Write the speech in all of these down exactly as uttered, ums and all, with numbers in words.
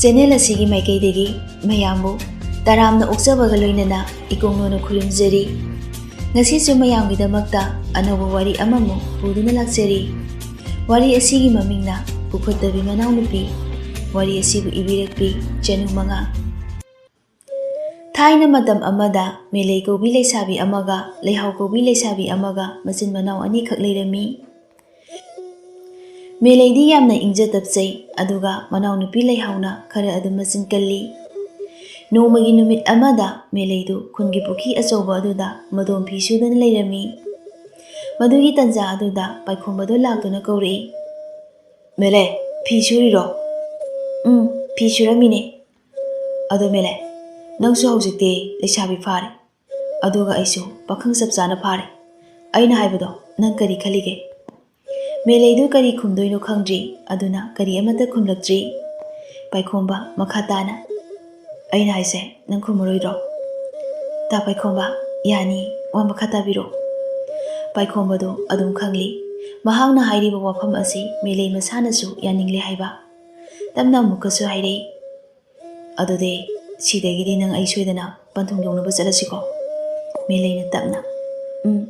Channel ꯑꯁꯤꯒꯤ ꯃꯥꯏꯀꯩꯗꯒꯤ ꯃꯌꯥꯝꯕꯨ ꯇꯔꯥꯝꯅ ꯑꯣꯛꯆꯕꯒ ꯂꯣꯏꯅꯅ ꯏꯀꯣꯡꯂꯣꯅ ꯈꯨꯔꯨꯝꯖꯔꯤ꯫ ꯉꯁꯤꯁꯨ ꯃꯌꯥꯝꯒꯤꯗꯃꯛꯇ ꯑꯅꯧꯕ ꯋꯥꯔꯤ ꯑꯃꯃꯨꯛ ꯄꯨꯗꯨꯅ ꯂꯥꯛꯆꯔꯤ꯫ ꯋꯥꯔꯤ ꯑꯁꯤꯒꯤ ꯃꯃꯤꯡꯅ ꯄꯨꯈꯠꯇꯕꯤ ꯃꯅꯥꯎꯅꯨꯄꯤ꯫ ꯋꯥꯔꯤ ꯑꯁꯤꯕꯨ ꯏꯕꯤꯔꯛꯄꯤ ꯆꯅꯨ ꯃꯉꯥ꯫ ꯊꯥꯏꯅ ꯃꯇꯝ ꯑꯃꯗ ꯃꯦꯂꯩ ꯀꯧꯕꯤ ꯂꯩꯁꯥꯕꯤ ꯑꯃꯒ ꯂꯩꯍꯥꯎ ꯀꯧꯕꯤ ꯂꯩꯁꯥꯕꯤ ꯑꯃꯒ ꯃꯆꯤꯟ ꯃꯅꯥꯎ ꯑꯅꯤꯈꯛ ꯂꯩꯔꯝꯃꯤ꯫ ꯃꯦꯂꯩꯗꯤ ꯌꯥꯝꯅ ꯏꯪꯖ ꯇꯞꯆꯩ, ꯑꯗꯨꯒ ꯃꯅꯥꯎꯅꯨꯄꯤ ꯂꯩꯍꯥꯎꯅ ꯈꯔ ꯑꯗꯨꯝ ꯃꯆꯤꯟ ꯀꯜꯂꯤ꯫ ꯅꯣꯡꯃꯒꯤ ꯅꯨꯃꯤꯠ ꯑꯃꯗ ꯃꯦꯂꯩꯗꯨ ꯈꯨꯟꯒꯤ ꯄꯨꯈ꯭ꯔꯤ ꯑꯆꯧꯕ ꯑꯗꯨꯗ ꯃꯗꯣꯝ ꯐꯤ ꯁꯨꯗꯨꯅ ꯂꯩꯔꯝꯃꯤ꯫ ꯃꯗꯨꯒꯤ ꯇꯟꯖꯥ ꯑꯗꯨꯗ ꯄꯥꯏꯈꯣꯝꯕꯗꯨ ꯂꯥꯛꯇꯨꯅ ꯀꯧꯔꯛꯏ꯫ "ꯃꯦꯂꯩ, ꯐꯤ ꯁꯨꯔꯤꯔꯣ?" "ꯎꯝ, ꯐꯤ ꯁꯨꯔꯝꯃꯤꯅꯦ꯫" "ꯑꯗꯣ ꯃꯦꯂꯩ, ꯅꯪꯁꯨ ꯍꯧꯖꯤꯛꯇꯤ ꯂꯩꯁꯥꯕꯤ ꯐꯥꯔꯦ꯫ ꯑꯗꯨꯒ ꯑꯩꯁꯨ ꯄꯥꯈꯪ ꯆꯞ ꯆꯥꯅ ꯐꯥꯔꯦ꯫ ꯑꯩꯅ ꯍꯥꯏꯕꯗꯣ ꯅꯪ ꯀꯔꯤ ꯈꯜꯂꯤꯒꯦ?" ꯃꯦꯂꯩꯗꯨ ꯀꯔꯤ ꯈꯨꯝꯗꯣꯏꯅꯣ ꯈꯪꯗ꯭ꯔꯤ, ꯑꯗꯨꯅ ꯀꯔꯤ ꯑꯃꯠꯇ ꯈꯨꯝꯂꯛꯇ꯭ꯔꯤ꯫ ꯄꯥꯏꯈꯣꯝꯕ ꯃꯈꯥ ꯇꯥꯅ, "ꯑꯩꯅ ꯍꯥꯏꯁꯦ ꯅꯪ ꯈꯨꯝꯃꯔꯣꯏꯗ꯭ꯔꯣ?" "ꯇꯥ ꯄꯥꯏꯈꯣꯝꯕ, ꯌꯥꯅꯤ, ꯋꯥ ꯃꯈꯥ ꯇꯥꯕꯤꯔꯣ꯫" ꯄꯥꯏꯈꯣꯝꯕꯗꯨ ꯑꯗꯨꯝ ꯈꯪꯂꯤ꯫ ꯃꯍꯥꯛꯅ ꯍꯥꯏꯔꯤꯕ ꯋꯥꯐꯝ ꯑꯁꯤ ꯃꯦꯂꯩ ꯃꯁꯥꯅꯁꯨ ꯌꯥꯅꯤꯡꯂꯦ ꯍꯥꯏꯕ꯫ ꯇꯞꯅ ꯑꯃꯨꯛꯀꯁꯨ ꯍꯥꯏꯔꯛꯏ, "ꯑꯗꯨꯗꯤ ꯁꯤꯗꯒꯤꯗꯤ ꯅꯪ ꯑꯩ ꯁꯣꯏꯗꯅ ꯄꯟꯊꯨꯡ ꯌꯧꯅꯕ ꯆꯠꯂꯁꯤꯀꯣ?" ꯃꯦꯂꯩꯅ ꯇꯞꯅ, "ꯎꯝ꯫"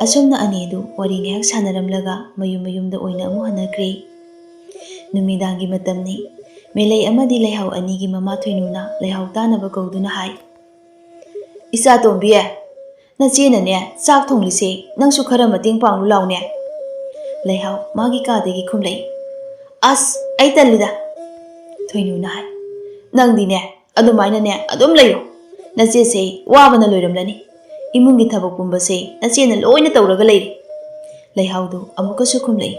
ꯑꯁꯨꯝꯅ ꯑꯅꯤꯗꯨ ꯋꯥꯔꯤ ꯉꯥꯏꯍꯥꯛ ꯁꯥꯟꯅꯔꯝꯂꯒ ꯃꯌꯨꯝ ꯃꯌꯨꯝꯗ ꯑꯣꯏꯅ ꯑꯃꯨꯛ ꯍꯟꯅꯈ꯭ꯔꯦ꯫ ꯅꯨꯃꯤꯗꯥꯡꯒꯤ ꯃꯇꯝꯅꯤ꯫ ꯃꯦꯂꯩ ꯑꯃꯗꯤ ꯂꯩꯍꯥꯎ ꯑꯅꯤꯒꯤ ꯃꯃꯥ ꯊꯣꯏꯅꯨꯅ ꯂꯩꯍꯥꯎ ꯇꯥꯅꯕ ꯀꯧꯗꯨꯅ ꯍꯥꯏ, "ꯏꯆꯥ ꯇꯣꯝꯕꯤ, ꯅꯆꯦꯅꯅꯦ ꯆꯥꯛ ꯊꯣꯡꯂꯤꯁꯦ, ꯅꯪꯁꯨ ꯈꯔ ꯃꯇꯦꯡ ꯄꯥꯡꯂꯨ ꯂꯥꯎꯅꯦ꯫" ꯂꯩꯍꯥꯎ ꯃꯥꯒꯤ ꯀꯥꯗꯒꯤ ꯈꯨꯝꯂꯛꯏ, "ꯑꯁ, ꯑꯩ ꯇꯜꯂꯤꯗ꯫" ꯊꯣꯏꯅꯨꯅ ꯍꯥꯏ, "ꯅꯪꯗꯤꯅꯦ ꯑꯗꯨꯃꯥꯏꯅꯅꯦ ꯑꯗꯨꯝ ꯂꯩꯌꯨ꯫ ꯅꯆꯦꯁꯦ ꯋꯥꯕꯅ ꯂꯣꯏꯔꯝꯂꯅꯤ꯫ ꯏꯃꯨꯡꯒꯤ ꯊꯕꯛ ꯄꯨꯝꯕꯁꯦ ꯅꯆꯦꯅ ꯂꯣꯏꯅ ꯇꯧꯔꯒ ꯂꯩꯔꯦ꯫" ꯂꯩꯍꯥꯎꯗꯨ ꯑꯃꯨꯛꯀꯁꯨ ꯈꯨꯝꯂꯛꯏ,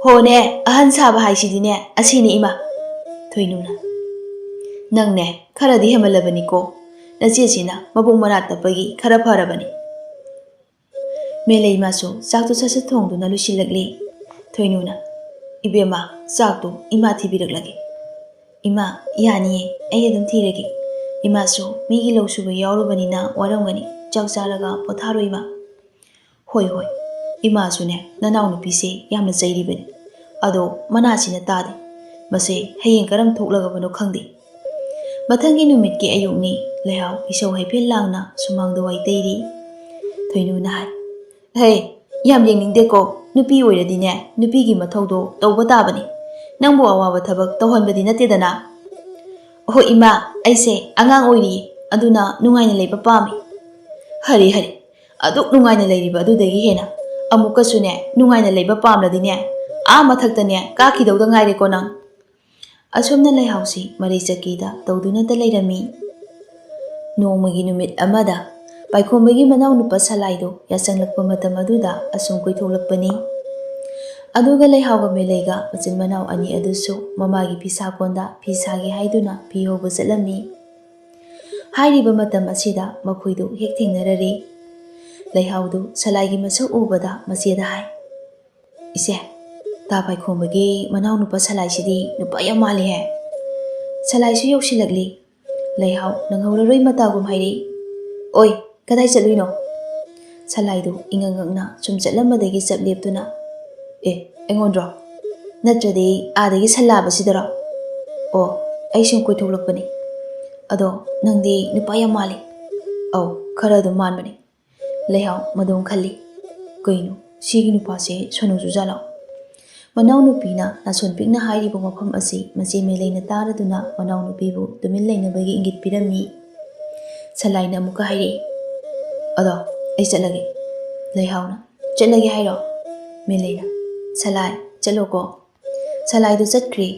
"ꯍꯣꯅꯦ, ꯑꯍꯟ ꯁꯥꯕ ꯍꯥꯏꯁꯤꯗꯤꯅꯦ ꯑꯁꯤꯅꯤ ꯏꯃꯥ꯫" ꯊꯣꯏꯅꯨꯅ, "ꯅꯪꯅꯦ ꯈꯔꯗꯤ ꯍꯦꯟꯃꯜꯂꯕꯅꯤꯀꯣ꯫ ꯅꯆꯦꯁꯤꯅ ꯃꯕꯨꯡ ꯃꯔꯥ ꯇꯞꯄꯒꯤ ꯈꯔ ꯐꯔꯕꯅꯤ꯫" ꯃꯦꯂꯩꯃꯁꯨ ꯆꯥꯛꯇꯨ ꯁꯠ ꯁꯠ ꯊꯣꯡꯗꯨꯅ ꯂꯣꯏꯁꯤꯜꯂꯛꯂꯤ꯫ ꯊꯣꯏꯅꯨꯅ, "ꯏꯕꯦꯝꯃ, ꯆꯥꯛꯇꯨ ꯏꯃꯥ ꯊꯤꯕꯤꯔꯛꯂꯒꯦ꯫" "ꯏꯃꯥ, ꯌꯥꯅꯤꯌꯦ, ꯑꯩ ꯑꯗꯨꯝ ꯊꯤꯔꯒꯦ꯫ ꯏꯃꯥꯁꯨ ꯃꯤꯒꯤ ꯂꯧ ꯁꯨꯕ ꯌꯥꯎꯔꯨꯕꯅꯤꯅ ꯋꯥꯔꯝꯒꯅꯤ꯫ ꯆꯥꯛ ꯆꯥꯔꯒ ꯄꯣꯊꯥꯔꯣ ꯏꯃꯥ꯫" "ꯍꯣꯏ, ꯍꯣꯏ, ꯏꯃꯥꯁꯨꯅꯦ ꯅꯅꯥꯎꯅꯨꯄꯤꯁꯦ ꯌꯥꯝꯅ ꯆꯩꯔꯤꯕꯅꯤ꯫ ꯑꯗꯣ ꯃꯅꯥꯁꯤꯅ ꯇꯥꯗꯦ꯫ ꯃꯁꯦ ꯍꯌꯦꯡ ꯀꯔꯝ ꯊꯣꯛꯂꯒꯕꯅꯣ ꯈꯪꯗꯦ꯫ ꯃꯊꯪꯒꯤ ꯅꯨꯃꯤꯠꯀꯤ ꯑꯌꯨꯛꯅꯤ꯫ ꯂꯩꯍꯥꯎ ꯏꯁꯧ ꯍꯥꯏꯐꯦꯠ ꯂꯥꯡꯅ ꯁꯨꯃꯥꯡꯗ ꯋꯥꯏ ꯇꯩꯔꯤ꯫ ꯊꯣꯏꯅꯨꯅ ꯍꯥꯏ, "ꯍꯦ, ꯌꯥꯝ ꯌꯦꯡꯅꯤꯡꯗꯦꯀꯣ꯫ ꯅꯨꯄꯤ ꯑꯣꯏꯔꯗꯤꯅꯦ, ꯅꯨꯄꯤꯒꯤ ꯃꯊꯧꯗꯣ ꯇꯧꯕ ꯇꯥꯕꯅꯤ꯫ ꯅꯪꯕꯨ ꯑꯋꯥꯕ ꯊꯕꯛ ꯇꯧꯍꯟꯕꯗꯤ ꯅꯠꯇꯦꯗꯅ?" "ꯑꯍꯣꯏ ꯏꯃꯥ, ꯑꯩꯁꯦ ꯑꯉꯥꯡ ꯑꯣꯏꯔꯤꯌꯦ, ꯑꯗꯨꯅ ꯅꯨꯡꯉꯥꯏꯅ ꯂꯩꯕ ꯄꯥꯝꯃꯤ꯫" "ꯍꯔꯦ ꯍꯔꯦ, ꯑꯗꯨꯛ ꯅꯨꯡꯉꯥꯏꯅ ꯂꯩꯔꯤꯕ ꯑꯗꯨꯗꯒꯤ ꯍꯦꯟꯅ ꯑꯃꯨꯛꯀꯁꯨꯅꯦ ꯅꯨꯡꯉꯥꯏꯅ ꯂꯩꯕ ꯄꯥꯝꯂꯗꯤꯅꯦ, ꯑꯥ ꯃꯊꯛꯇꯅꯦ ꯀꯥꯈꯤꯗꯧꯗ ꯉꯥꯏꯔꯦꯀꯣ ꯅꯪ꯫" ꯑꯁꯨꯝꯅ ꯂꯩꯍꯥꯎꯁꯤ ꯃꯔꯩ ꯆꯠꯀꯦꯗ ꯇꯧꯗꯨꯅꯇ ꯂꯩꯔꯝꯃꯤ꯫ ꯅꯣꯡꯃꯒꯤ ꯅꯨꯃꯤꯠ ꯑꯃꯗ ꯄꯥꯏꯈꯣꯝꯕꯒꯤ ꯃꯅꯥꯎꯅꯨꯄꯥ ꯁꯂꯥꯏꯗꯣ ꯌꯥꯆꯪꯂꯛꯄ ꯃꯇꯝ ꯑꯗꯨꯗ ꯑꯁꯨꯝ ꯀꯣꯏꯊꯣꯛꯂꯛꯄꯅꯤ꯫ ꯑꯗꯨꯒ ꯂꯩꯍꯥꯎꯒ ꯃꯦꯂꯩꯒ ꯃꯆꯤꯟ ꯃꯅꯥꯎ ꯑꯅꯤ ꯑꯗꯨꯁꯨ ꯃꯃꯥꯒꯤ ꯐꯤꯁꯥꯀꯣꯟꯗ ꯐꯤ ꯁꯥꯒꯦ ꯍꯥꯏꯗꯨꯅ ꯐꯤ ꯍꯧꯕ ꯆꯠꯂꯝꯃꯤ꯫ ꯍꯥꯏꯔꯤꯕ ꯃꯇꯝ ꯑꯁꯤꯗ ꯃꯈꯣꯏꯗꯨ ꯍꯦꯛ ꯊꯦꯡꯅꯔꯔꯤ꯫ ꯂꯩꯍꯥꯎꯗꯨ ꯁꯂꯥꯏꯒꯤ ꯃꯁꯛ ꯎꯕꯗ ꯃꯆꯦꯗ ꯍꯥꯏ, "ꯏꯆꯦ, ꯇꯥ ꯄꯥꯏꯈꯣꯝꯕꯒꯤ ꯃꯅꯥꯎꯅꯨꯄꯥ ꯁꯂꯥꯏꯁꯤꯗꯤ ꯅꯨꯄꯥ ꯌꯥꯝ ꯃꯥꯜꯂꯤꯍꯦ꯫" ꯁꯂꯥꯏꯁꯨ ꯌꯧꯁꯤꯜꯂꯛꯂꯤ꯫ ꯂꯩꯍꯥꯎ ꯅꯪꯍꯧꯔꯔꯣꯏ ꯃꯇꯥꯒꯨꯝ ꯍꯥꯏꯔꯛꯏ, "ꯑꯣꯏ, ꯀꯗꯥꯏ ꯆꯠꯂꯨꯏꯅꯣ?" ꯁꯂꯥꯏꯗꯨ ꯏꯉꯛ ꯉꯛꯅ ꯁꯨꯝ ꯆꯠꯂꯝꯕꯗꯒꯤ ꯆꯞ ꯂꯦꯞꯇꯨꯅ, "ꯑꯦ, ꯑꯩꯉꯣꯟꯗ꯭ꯔꯣ? ꯅꯠꯇ꯭ꯔꯗꯤ ꯑꯥꯗꯒꯤ ꯁꯜꯂꯥꯕꯁꯤꯗꯔꯣ? ꯑꯣ, ꯑꯩ ꯁꯨꯝ ꯀꯣꯏꯊꯣꯛꯂꯛꯄꯅꯤ꯫ ꯑꯗꯣ ꯅꯪꯗꯤ ꯅꯨꯄꯥ ꯌꯥꯝ ꯃꯥꯜꯂꯤ꯫" "ꯑꯧ, ꯈꯔ ꯑꯗꯨꯝ ꯃꯥꯟꯕꯅꯤ꯫" ꯂꯩꯍꯥꯎ ꯃꯗꯣꯝ ꯈꯜꯂꯤ, "ꯀꯩꯅꯣ, ꯁꯤꯒꯤ ꯅꯨꯄꯥꯁꯦ ꯁꯣꯅꯨ ꯆꯨꯖꯥꯂꯣ?" ꯃꯅꯥꯎꯅꯨꯄꯤꯅ ꯅꯥꯁꯣꯟ ꯄꯤꯛꯅ ꯍꯥꯏꯔꯤꯕ ꯋꯥꯐꯝ ꯑꯁꯤ ꯃꯆꯦ ꯃꯦꯂꯩꯅ ꯇꯥꯔꯗꯨꯅ ꯃꯅꯥꯎꯅꯨꯄꯤꯕꯨ ꯇꯨꯃꯤꯟ ꯂꯩꯅꯕꯒꯤ ꯏꯪꯒꯤꯠ ꯄꯤꯔꯝꯃꯤ꯫ ꯁꯂꯥꯏꯅ ꯑꯃꯨꯛꯀ ꯍꯥꯏꯔꯛꯏ, "ꯑꯗꯣ ꯑꯩ ꯆꯠꯂꯒꯦ꯫" ꯂꯩꯍꯥꯎꯅ, "ꯆꯠꯂꯒꯦ ꯍꯥꯏꯔꯣ?" ꯃꯦꯂꯩꯅ, "ꯁꯂꯥꯏ, ꯆꯠꯂꯣꯀꯣ꯫" ꯁꯂꯥꯏꯗꯨ ꯆꯠꯈ꯭ꯔꯦ꯫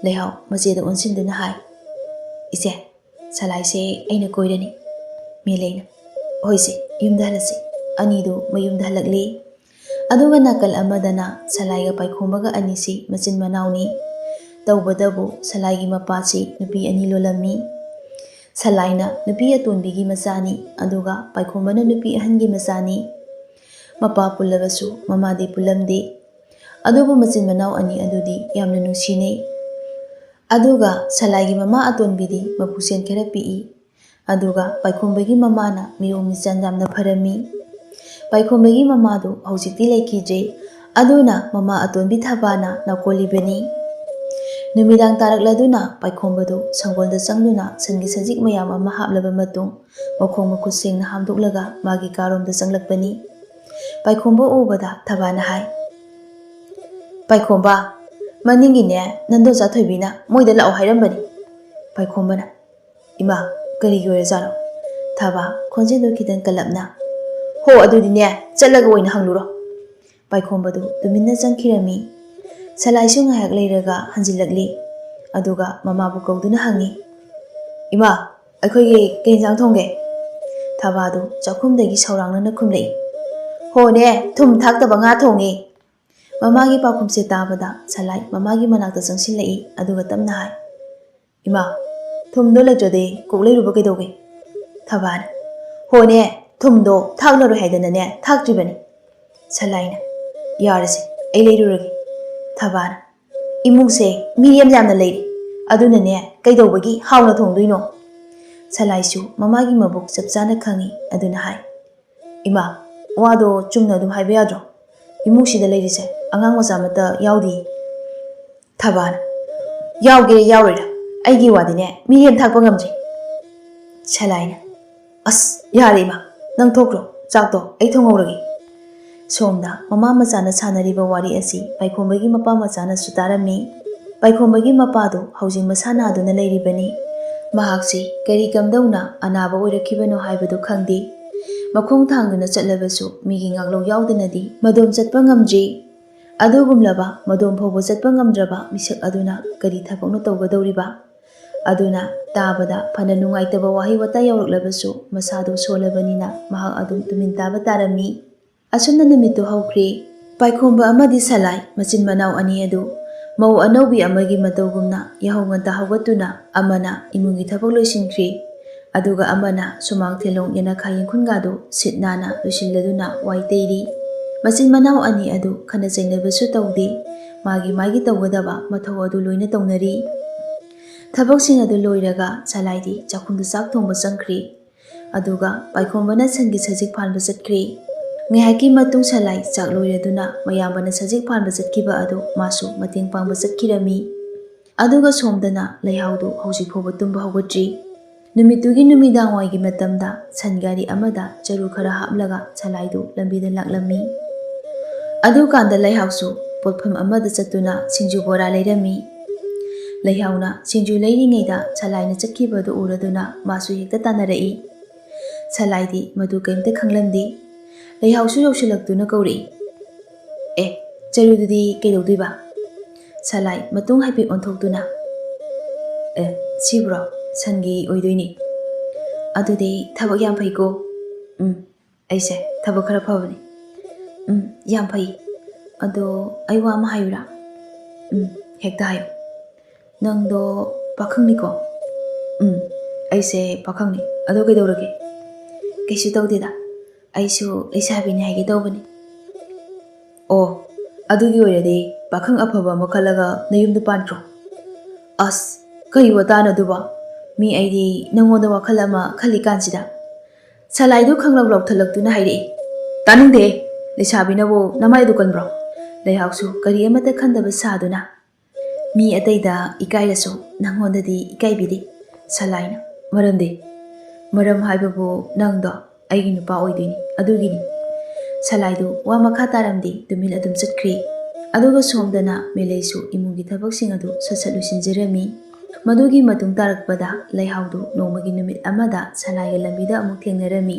ꯂꯩꯍꯥꯎ ꯃꯆꯦꯗ ꯑꯣꯟꯁꯤꯟꯗꯨꯅ ꯍꯥꯏ, "ꯏꯆꯦ, ꯁꯂꯥꯏꯁꯦ ꯑꯩꯅ ꯀꯣꯏꯔꯅꯤ꯫" ꯃꯦꯂꯩꯅ, "ꯍꯣꯏꯁꯦ, ꯌꯨꯝꯗ ꯍꯜꯂꯁꯤ꯫" ꯑꯅꯤꯗꯨ ꯃꯌꯨꯝꯗ ꯍꯜꯂꯛꯂꯦ꯫ ꯑꯗꯨꯒ ꯅꯥꯀꯜ ꯑꯃꯗꯅ ꯁꯂꯥꯏꯒ ꯄꯥꯏꯈꯣꯝꯕꯒ ꯑꯅꯤꯁꯤ ꯃꯆꯤꯟ ꯃꯅꯥꯎꯅꯤ꯫ ꯇꯧꯕꯇꯕꯨ ꯁꯂꯥꯏꯒꯤ ꯃꯄꯥꯁꯤ ꯅꯨꯄꯤ ꯑꯅꯤ ꯂꯣꯜꯂꯝꯃꯤ꯫ ꯁꯂꯥꯏꯅ ꯅꯨꯄꯤ ꯑꯇꯣꯟꯕꯤꯒꯤ ꯃꯆꯥꯅꯤ, ꯑꯗꯨꯒ ꯄꯥꯏꯈꯣꯝꯕꯅ ꯅꯨꯄꯤ ꯑꯍꯟꯒꯤ ꯃꯆꯥꯅꯤ꯫ ꯃꯄꯥ ꯄꯨꯜꯂꯕꯁꯨ ꯃꯃꯥꯗꯤ ꯄꯨꯜꯂꯝꯗꯦ꯫ ꯑꯗꯨꯕꯨ ꯃꯆꯤꯟ ꯃꯅꯥꯎ ꯑꯅꯤ ꯑꯗꯨꯗꯤ ꯌꯥꯝꯅ ꯅꯨꯡꯁꯤꯅꯩ꯫ ꯑꯗꯨꯒ ꯁꯂꯥꯏꯒꯤ ꯃꯃꯥ ꯑꯇꯣꯟꯕꯤꯗꯤ ꯃꯄꯨꯁꯦꯟ ꯈꯔ ꯄꯤꯛꯏ꯫ ꯑꯗꯨꯒ ꯄꯥꯏꯈꯣꯝꯕꯒꯤ ꯃꯃꯥꯅ ꯃꯤꯑꯣꯡ ꯃꯤꯆꯥꯟ ꯌꯥꯝꯅ ꯐꯔꯝꯃꯤ꯫ ꯄꯥꯏꯈꯣꯝꯕꯒꯤ ꯃꯃꯥꯗꯨ ꯍꯧꯖꯤꯛꯇꯤ ꯂꯩꯈꯤꯗ꯭ꯔꯦ꯫ ꯑꯗꯨꯅ ꯃꯃꯥ ꯑꯇꯣꯟꯕꯤ ꯊꯕꯥꯅ ꯅꯥꯀꯣꯜꯂꯤꯕꯅꯤ꯫ ꯅꯨꯃꯤꯗꯥꯡ ꯇꯥꯔꯛꯂꯗꯨꯅ ꯄꯥꯏꯈꯣꯝꯕꯗꯨ ꯁꯪꯒꯣꯜꯗ ꯆꯪꯗꯨꯅ ꯁꯟꯒꯤ ꯁꯖꯤꯛ ꯃꯌꯥꯝ ꯑꯃ ꯍꯥꯞꯂꯕ ꯃꯇꯨꯡ, ꯃꯈꯣꯡ ꯃꯈꯨꯠ ꯁꯦꯡꯅ ꯍꯥꯝꯗꯣꯛꯂꯒ ꯃꯥꯒꯤ ꯀꯥꯔꯣꯝꯗ ꯆꯪꯂꯛꯄꯅꯤ꯫ ꯄꯥꯏꯈꯣꯝꯕ ꯎꯕꯗ ꯊꯕꯥꯅ ꯍꯥꯏ, "ꯄꯥꯏꯈꯣꯝꯕ, ꯃꯅꯤꯡꯒꯤꯅꯦ, ꯅꯟꯗꯣꯟꯆꯥ ꯊꯣꯏꯕꯤꯅ ꯃꯣꯏꯗ ꯂꯥꯛꯑꯣ ꯍꯥꯏꯔꯝꯕꯅꯤ꯫" ꯄꯥꯏꯈꯣꯝꯕꯅ, "ꯏꯃꯥ, ꯀꯔꯤꯒꯤ ꯑꯣꯏꯔꯖꯥꯠꯅꯣ?" ꯊꯕꯥ, ꯈꯣꯟꯖꯦꯜꯗꯨ ꯈꯤꯇꯪ ꯀꯜꯂꯞꯅ, "ꯍꯣ, ꯑꯗꯨꯗꯤꯅꯦ, ꯆꯠꯂꯒ ꯑꯣꯏꯅ ꯍꯪꯂꯨꯔꯣ꯫" ꯄꯥꯏꯈꯣꯝꯕꯗꯨ ꯇꯨꯃꯤꯟꯅ ꯆꯪꯈꯤꯔꯝꯃꯤ꯫ ꯁꯂꯥꯏꯁꯨ ꯉꯥꯏꯍꯥꯛ ꯂꯩꯔꯒ ꯍꯟꯖꯤꯜꯂꯛꯂꯤ꯫ ꯑꯗꯨꯒ ꯃꯃꯥꯕꯨ ꯀꯧꯗꯨꯅ ꯍꯪꯉꯤ, "ꯏꯃꯥ, ꯑꯩꯈꯣꯏꯒꯤ ꯀꯩ ꯏꯟꯁꯥꯡ ꯊꯣꯡꯒꯦ?" ꯊꯕꯥꯗꯨ ꯆꯥꯛꯈꯨꯝꯗꯒꯤ ꯁꯧꯔꯥꯡꯅꯅ ꯈꯨꯝꯂꯛꯏ, "ꯍꯣꯅꯦ, ꯊꯨꯝ ꯊꯥꯛꯇꯕ ꯉꯥ ꯊꯣꯡꯉꯤ꯫" ꯃꯃꯥꯒꯤ ꯄꯥꯎꯈꯨꯝꯁꯦ ꯇꯥꯕꯗ ꯁꯂꯥꯏ ꯃꯃꯥꯒꯤ ꯃꯅꯥꯛꯇ ꯆꯪꯁꯤꯜꯂꯛꯏ, ꯑꯗꯨꯒ ꯇꯞꯅ ꯍꯥꯏ, "ꯏꯃꯥ, ꯊꯨꯝꯗꯣ ꯂꯩꯇ꯭ꯔꯗꯤ ꯀꯣꯛ ꯂꯩꯔꯨꯕ ꯀꯩꯗꯧꯒꯦ?" ꯊꯕꯥꯅ, "ꯍꯣꯅꯦ, ꯊꯨꯝꯗꯣ ꯊꯥꯛꯂꯔꯣꯏ ꯍꯥꯏꯗꯅꯅꯦ ꯊꯥꯛꯇ꯭ꯔꯤꯕꯅꯤ꯫" ꯁꯂꯥꯏꯅ, "ꯌꯥꯔꯦꯁꯦ, ꯑꯩ ꯂꯩꯔꯨꯔꯒꯦ꯫" ꯊꯕꯥꯅ, "ꯏꯃꯨꯡꯁꯦ ꯃꯤꯔꯦꯝ ꯌꯥꯝꯅ ꯂꯩꯔꯦ, ꯑꯗꯨꯅꯅꯦ ꯀꯩꯗꯧꯕꯒꯤ ꯍꯥꯎꯅ ꯊꯣꯡꯗꯣꯏꯅꯣ?" ꯁꯂꯥꯏꯁꯨ ꯃꯃꯥꯒꯤ ꯃꯕꯨꯛ ꯆꯞ ꯆꯥꯅ ꯈꯪꯏ, ꯑꯗꯨꯅ ꯍꯥꯏ, "ꯏꯃꯥ, ꯋꯥꯗꯣ ꯆꯨꯝꯅ ꯑꯗꯨꯝ ꯍꯥꯏꯕ ꯌꯥꯗ꯭ꯔꯣ? ꯏꯃꯨꯡꯁꯤꯗ ꯂꯩꯔꯤꯁꯦ ꯑꯉꯥꯡ ꯃꯆꯥ ꯑꯃꯠꯇ ꯌꯥꯎꯗꯦ꯫" ꯊꯕꯥꯅ, "ꯌꯥꯎꯒꯦ ꯌꯥꯎꯔꯣꯏꯔ, ꯑꯩꯒꯤ ꯋꯥꯗꯤꯅꯦ ꯃꯤꯔꯦꯝ ꯊꯥꯛꯄ ꯉꯝꯗ꯭ꯔꯤ꯫" ꯁꯂꯥꯏꯅ, "ꯑꯁ, ꯌꯥꯔꯦ ꯏꯃꯥ, ꯅꯪ ꯊꯣꯛꯈ꯭ꯔꯣ, ꯆꯥꯛꯇꯣ ꯑꯩ ꯊꯣꯡꯍꯧꯔꯒꯦ꯫" ꯁꯣꯝꯗ ꯃꯃꯥ ꯃꯆꯥꯅ ꯁꯥꯟꯅꯔꯤꯕ ꯋꯥꯔꯤ ꯑꯁꯤ ꯄꯥꯏꯈꯣꯝꯕꯒꯤ ꯃꯄꯥ ꯃꯆꯥꯅꯁꯨ ꯇꯥꯔꯝꯃꯤ꯫ ꯄꯥꯏꯈꯣꯝꯕꯒꯤ ꯃꯄꯥꯗꯨ ꯍꯧꯖꯤꯛ ꯃꯁꯥ ꯅꯥꯗꯨꯅ ꯂꯩꯔꯤꯕꯅꯤ꯫ ꯃꯍꯥꯛꯁꯤ ꯀꯔꯤ ꯀꯝꯗꯧꯅ ꯑꯅꯥꯕ ꯑꯣꯏꯔꯛꯈꯤꯕꯅꯣ ꯍꯥꯏꯕꯗꯨ ꯈꯪꯗꯦ꯫ ꯃꯈꯣꯡ ꯊꯥꯡꯗꯨꯅ ꯆꯠꯂꯕꯁꯨ ꯃꯤꯒꯤ ꯉꯥꯛꯂꯧ ꯌꯥꯎꯗꯅꯗꯤ ꯃꯗꯣꯝ ꯆꯠꯄ ꯉꯝꯗ꯭ꯔꯤ꯫ ꯑꯗꯨꯒꯨꯝꯂꯕ ꯃꯗꯣꯝ ꯐꯥꯎꯕ ꯆꯠꯄ ꯉꯝꯗ꯭ꯔꯕ ꯃꯤꯁꯛ ꯑꯗꯨꯅ ꯀꯔꯤ ꯊꯕꯛꯅꯣ ꯇꯧꯒꯗꯧꯔꯤꯕ? ꯑꯗꯨꯅ ꯇꯥꯕꯗ ꯐꯅ ꯅꯨꯡꯉꯥꯏꯇꯕ ꯋꯥꯍꯩ ꯋꯥꯇꯥ ꯌꯥꯎꯔꯛꯂꯕꯁꯨ ꯃꯁꯥꯗꯨ ꯁꯣꯜꯂꯕꯅꯤꯅ ꯃꯍꯥꯛ ꯑꯗꯨꯝ ꯇꯨꯃꯤꯟ ꯇꯥꯕ ꯇꯥꯔꯝꯃꯤ꯫ ꯑꯁꯨꯝꯅ ꯅꯨꯃꯤꯠꯇꯨ ꯍꯧꯈ꯭ꯔꯦ꯫ ꯄꯥꯏꯈꯣꯝꯕ ꯑꯃꯗꯤ ꯁꯂꯥꯏ ꯃꯆꯤꯟ ꯃꯅꯥꯎ ꯑꯅꯤ ꯑꯗꯨ ꯃꯧ ꯑꯅꯧꯕꯤ ꯑꯃꯒꯤ ꯃꯇꯧꯒꯨꯝꯅ ꯌꯥꯍꯧ ꯉꯟꯇꯥ ꯍꯧꯒꯠꯇꯨꯅ ꯑꯃꯅ ꯏꯃꯨꯡꯒꯤ ꯊꯕꯛ ꯂꯣꯏꯁꯤꯟꯈ꯭ꯔꯦ, ꯑꯗꯨꯒ ꯑꯃꯅ ꯁꯨꯃꯥꯡ ꯊꯦꯂꯣꯡ ꯌꯦꯅꯈꯥ ꯌꯦꯡꯈꯨꯟꯒꯥꯗꯨ ꯁꯤꯠ ꯅꯥꯟꯅ ꯂꯣꯏꯁꯤꯜꯂꯗꯨꯅ ꯋꯥꯏ ꯇꯩꯔꯤ꯫ ꯃꯆꯤꯟ ꯃꯅꯥꯎ ꯑꯅꯤ ꯑꯗꯨ ꯈꯠꯅ ꯆꯩꯅꯕꯁꯨ ꯇꯧꯗꯦ, ꯃꯥꯒꯤ ꯃꯥꯒꯤ ꯇꯧꯒꯗꯕ ꯃꯊꯧ ꯑꯗꯨ ꯂꯣꯏꯅ ꯇꯧꯅꯔꯤ꯫ ꯊꯕꯛꯁꯤꯡ ꯑꯗꯨ ꯂꯣꯏꯔꯒ ꯁꯂꯥꯏꯗꯤ ꯆꯥꯛꯈꯨꯝꯗ ꯆꯥꯛ ꯊꯣꯡꯕ ꯆꯪꯈ꯭ꯔꯦ꯫ ꯑꯗꯨꯒ ꯄꯥꯏꯈꯣꯝꯕꯅ ꯁꯟꯒꯤ ꯁꯖꯤꯛ ꯐꯥꯟꯕ ꯆꯠꯈ꯭ꯔꯦ꯫ ꯉꯥꯏꯍꯥꯛꯀꯤ ꯃꯇꯨꯡ ꯁꯂꯥꯏ ꯆꯥꯛ ꯂꯣꯏꯔꯗꯨꯅ ꯃꯌꯥꯝꯕꯅ ꯁꯖꯤꯛ ꯐꯥꯟꯕ ꯆꯠꯈꯤꯕ ꯑꯗꯨ ꯃꯥꯁꯨ ꯃꯇꯦꯡ ꯄꯥꯡꯕ ꯆꯠꯈꯤꯔꯝꯃꯤ꯫ ꯑꯗꯨꯒ ꯁꯣꯝꯗꯅ ꯂꯩꯍꯥꯎꯗꯨ ꯍꯧꯖꯤꯛ ꯐꯥꯎꯕ ꯇꯨꯝꯕ ꯍꯧꯒꯠꯇ꯭ꯔꯤ꯫ ꯅꯨꯃꯤꯠꯇꯨꯒꯤ ꯅꯨꯃꯤꯗꯥꯡꯋꯥꯏꯒꯤ ꯃꯇꯝꯗ ꯁꯟ ꯒꯥꯔꯤ ꯑꯃꯗ ꯆꯔꯨ ꯈꯔ ꯍꯥꯞꯂꯒ ꯁꯂꯥꯏꯗꯨ ꯂꯝꯕꯤꯗ ꯂꯥꯛꯂꯝꯃꯤ꯫ ꯑꯗꯨꯀꯥꯟꯗ ꯂꯩꯍꯥꯎꯁꯨ ꯄꯣꯠꯐꯝ ꯑꯃꯗ ꯆꯠꯇꯨꯅ ꯁꯤꯡꯖꯨ ꯕꯣꯔꯥ ꯂꯩꯔꯝꯃꯤ꯫ ꯂꯩꯍꯥꯎꯅ ꯁꯤꯡꯖꯨ ꯂꯩꯔꯤꯉꯩꯗ ꯁꯂꯥꯏꯅ ꯆꯠꯈꯤꯕꯗꯨ ꯎꯔꯗꯨꯅ ꯃꯥꯁꯨ ꯍꯦꯛꯇ ꯇꯥꯟꯅꯔꯛꯏ꯫ ꯁꯂꯥꯏꯗꯤ ꯃꯗꯨ ꯀꯔꯤꯝꯇ ꯈꯪꯂꯝꯗꯦ꯫ ꯂꯩꯍꯥꯎꯁꯨ ꯌꯧꯁꯤꯜꯂꯛꯇꯨꯅ ꯀꯧꯔꯛꯏ, "ꯑꯦ, ꯆꯔꯨꯗꯨꯗꯤ ꯀꯩꯗꯧꯗꯣꯏꯕ?" ꯁꯂꯥꯏ ꯃꯇꯨꯡ ꯍꯥꯏꯐꯦꯠ ꯑꯣꯟꯊꯣꯛꯇꯨꯅ, "ꯑꯦ, ꯁꯤꯕꯨꯔꯣ? ꯁꯟꯒꯤ ꯑꯣꯏꯗꯣꯏꯅꯤ꯫ ꯑꯗꯨꯗꯤ ꯊꯕꯛ ꯌꯥꯝ ꯐꯩꯀꯣ꯫ ꯎꯝ, ꯑꯩꯁꯦ ꯊꯕꯛ ꯈꯔ ꯐꯕꯅꯤ꯫ ꯎꯝ, ꯌꯥꯝ ꯐꯩ꯫ ꯑꯗꯣ ꯑꯩ ꯋꯥ ꯑꯃ ꯍꯥꯏꯌꯨꯔꯥ?" "ꯎꯝ, ꯍꯦꯛꯇ ꯍꯥꯏꯌꯨ꯫ ꯅꯪꯗꯣ ꯄꯥꯈꯪꯅꯤꯀꯣ?" "ꯎꯝ, ꯑꯩꯁꯦ ꯄꯥꯈꯪꯅꯤ꯫ ꯑꯗꯣ ꯀꯩꯗꯧꯔꯒꯦ?" "ꯀꯩꯁꯨ ꯇꯧꯗꯦꯗ꯫ ꯑꯩꯁꯨ ꯂꯩꯁꯥꯕꯤꯅꯤ ꯍꯥꯏꯒꯦ ꯇꯧꯕꯅꯤ꯫" "ꯑꯣ, ꯑꯗꯨꯒꯤ ꯑꯣꯏꯔꯗꯤ ꯄꯥꯈꯪ ꯑꯐꯕ ꯑꯃ ꯈꯜꯂꯒ ꯅꯌꯨꯝꯗ ꯄꯥꯟꯈ꯭ꯔꯣ꯫" "ꯑꯁ, ꯀꯔꯤ ꯋꯥꯇꯥꯅꯣ ꯑꯗꯨꯕꯣ? ꯃꯤ ꯑꯩꯗꯤ ꯅꯪꯉꯣꯟꯗ ꯋꯥꯈꯜ ꯑꯃ ꯈꯜꯂꯤꯀꯥꯟꯁꯤꯗ꯫" ꯁꯂꯥꯏꯗꯨ ꯈꯪꯂꯧ ꯂꯧꯊꯠꯂꯛꯇꯨꯅ ꯍꯥꯏꯔꯛꯏ, "ꯇꯥꯅꯤꯡꯗꯦ꯫ ꯂꯩꯁꯥꯕꯤꯅꯕꯨ ꯅꯃꯥꯏꯗꯨ ꯀꯟꯕ꯭ꯔꯣ?" ꯂꯩꯍꯥꯎꯁꯨ ꯀꯔꯤ ꯑꯃꯠꯇ ꯈꯟꯗꯕ ꯁꯥꯗꯨꯅ, "ꯃꯤ ꯑꯇꯩꯗ ꯏꯀꯥꯏꯔꯁꯨ ꯅꯪꯉꯣꯟꯗꯗꯤ ꯏꯀꯥꯏꯕꯤꯗꯦ꯫" ꯁꯂꯥꯏꯅ, "ꯃꯔꯝꯗꯤ?" "ꯃꯔꯝ ꯍꯥꯏꯕꯕꯨ ꯅꯪꯗꯣ ꯑꯩꯒꯤ ꯅꯨꯄꯥ ꯑꯣꯏꯗꯣꯏꯅꯤ, ꯑꯗꯨꯒꯤꯅꯤ꯫" ꯁꯂꯥꯏꯗꯨ ꯋꯥ ꯃꯈꯥ ꯇꯥꯔꯝꯗꯦ, ꯇꯨꯃꯤꯟ ꯑꯗꯨꯝ ꯆꯠꯈ꯭ꯔꯦ꯫ ꯑꯗꯨꯒ ꯁꯣꯝꯗꯅ ꯃꯦꯂꯩꯁꯨ ꯏꯃꯨꯡꯒꯤ ꯊꯕꯛꯁꯤꯡ ꯑꯗꯨ ꯁꯠ ꯁꯠ ꯂꯣꯏꯁꯤꯟꯖꯔꯝꯃꯤ꯫ ꯃꯗꯨꯒꯤ ꯃꯇꯨꯡ ꯇꯥꯔꯛꯄꯗ ꯂꯩꯍꯥꯎꯗꯨ ꯅꯣꯡꯃꯒꯤ ꯅꯨꯃꯤꯠ ꯑꯃꯗ ꯁꯂꯥꯏꯒ ꯂꯝꯕꯤꯗ ꯑꯃꯨꯛ ꯊꯦꯡꯅꯔꯝꯃꯤ꯫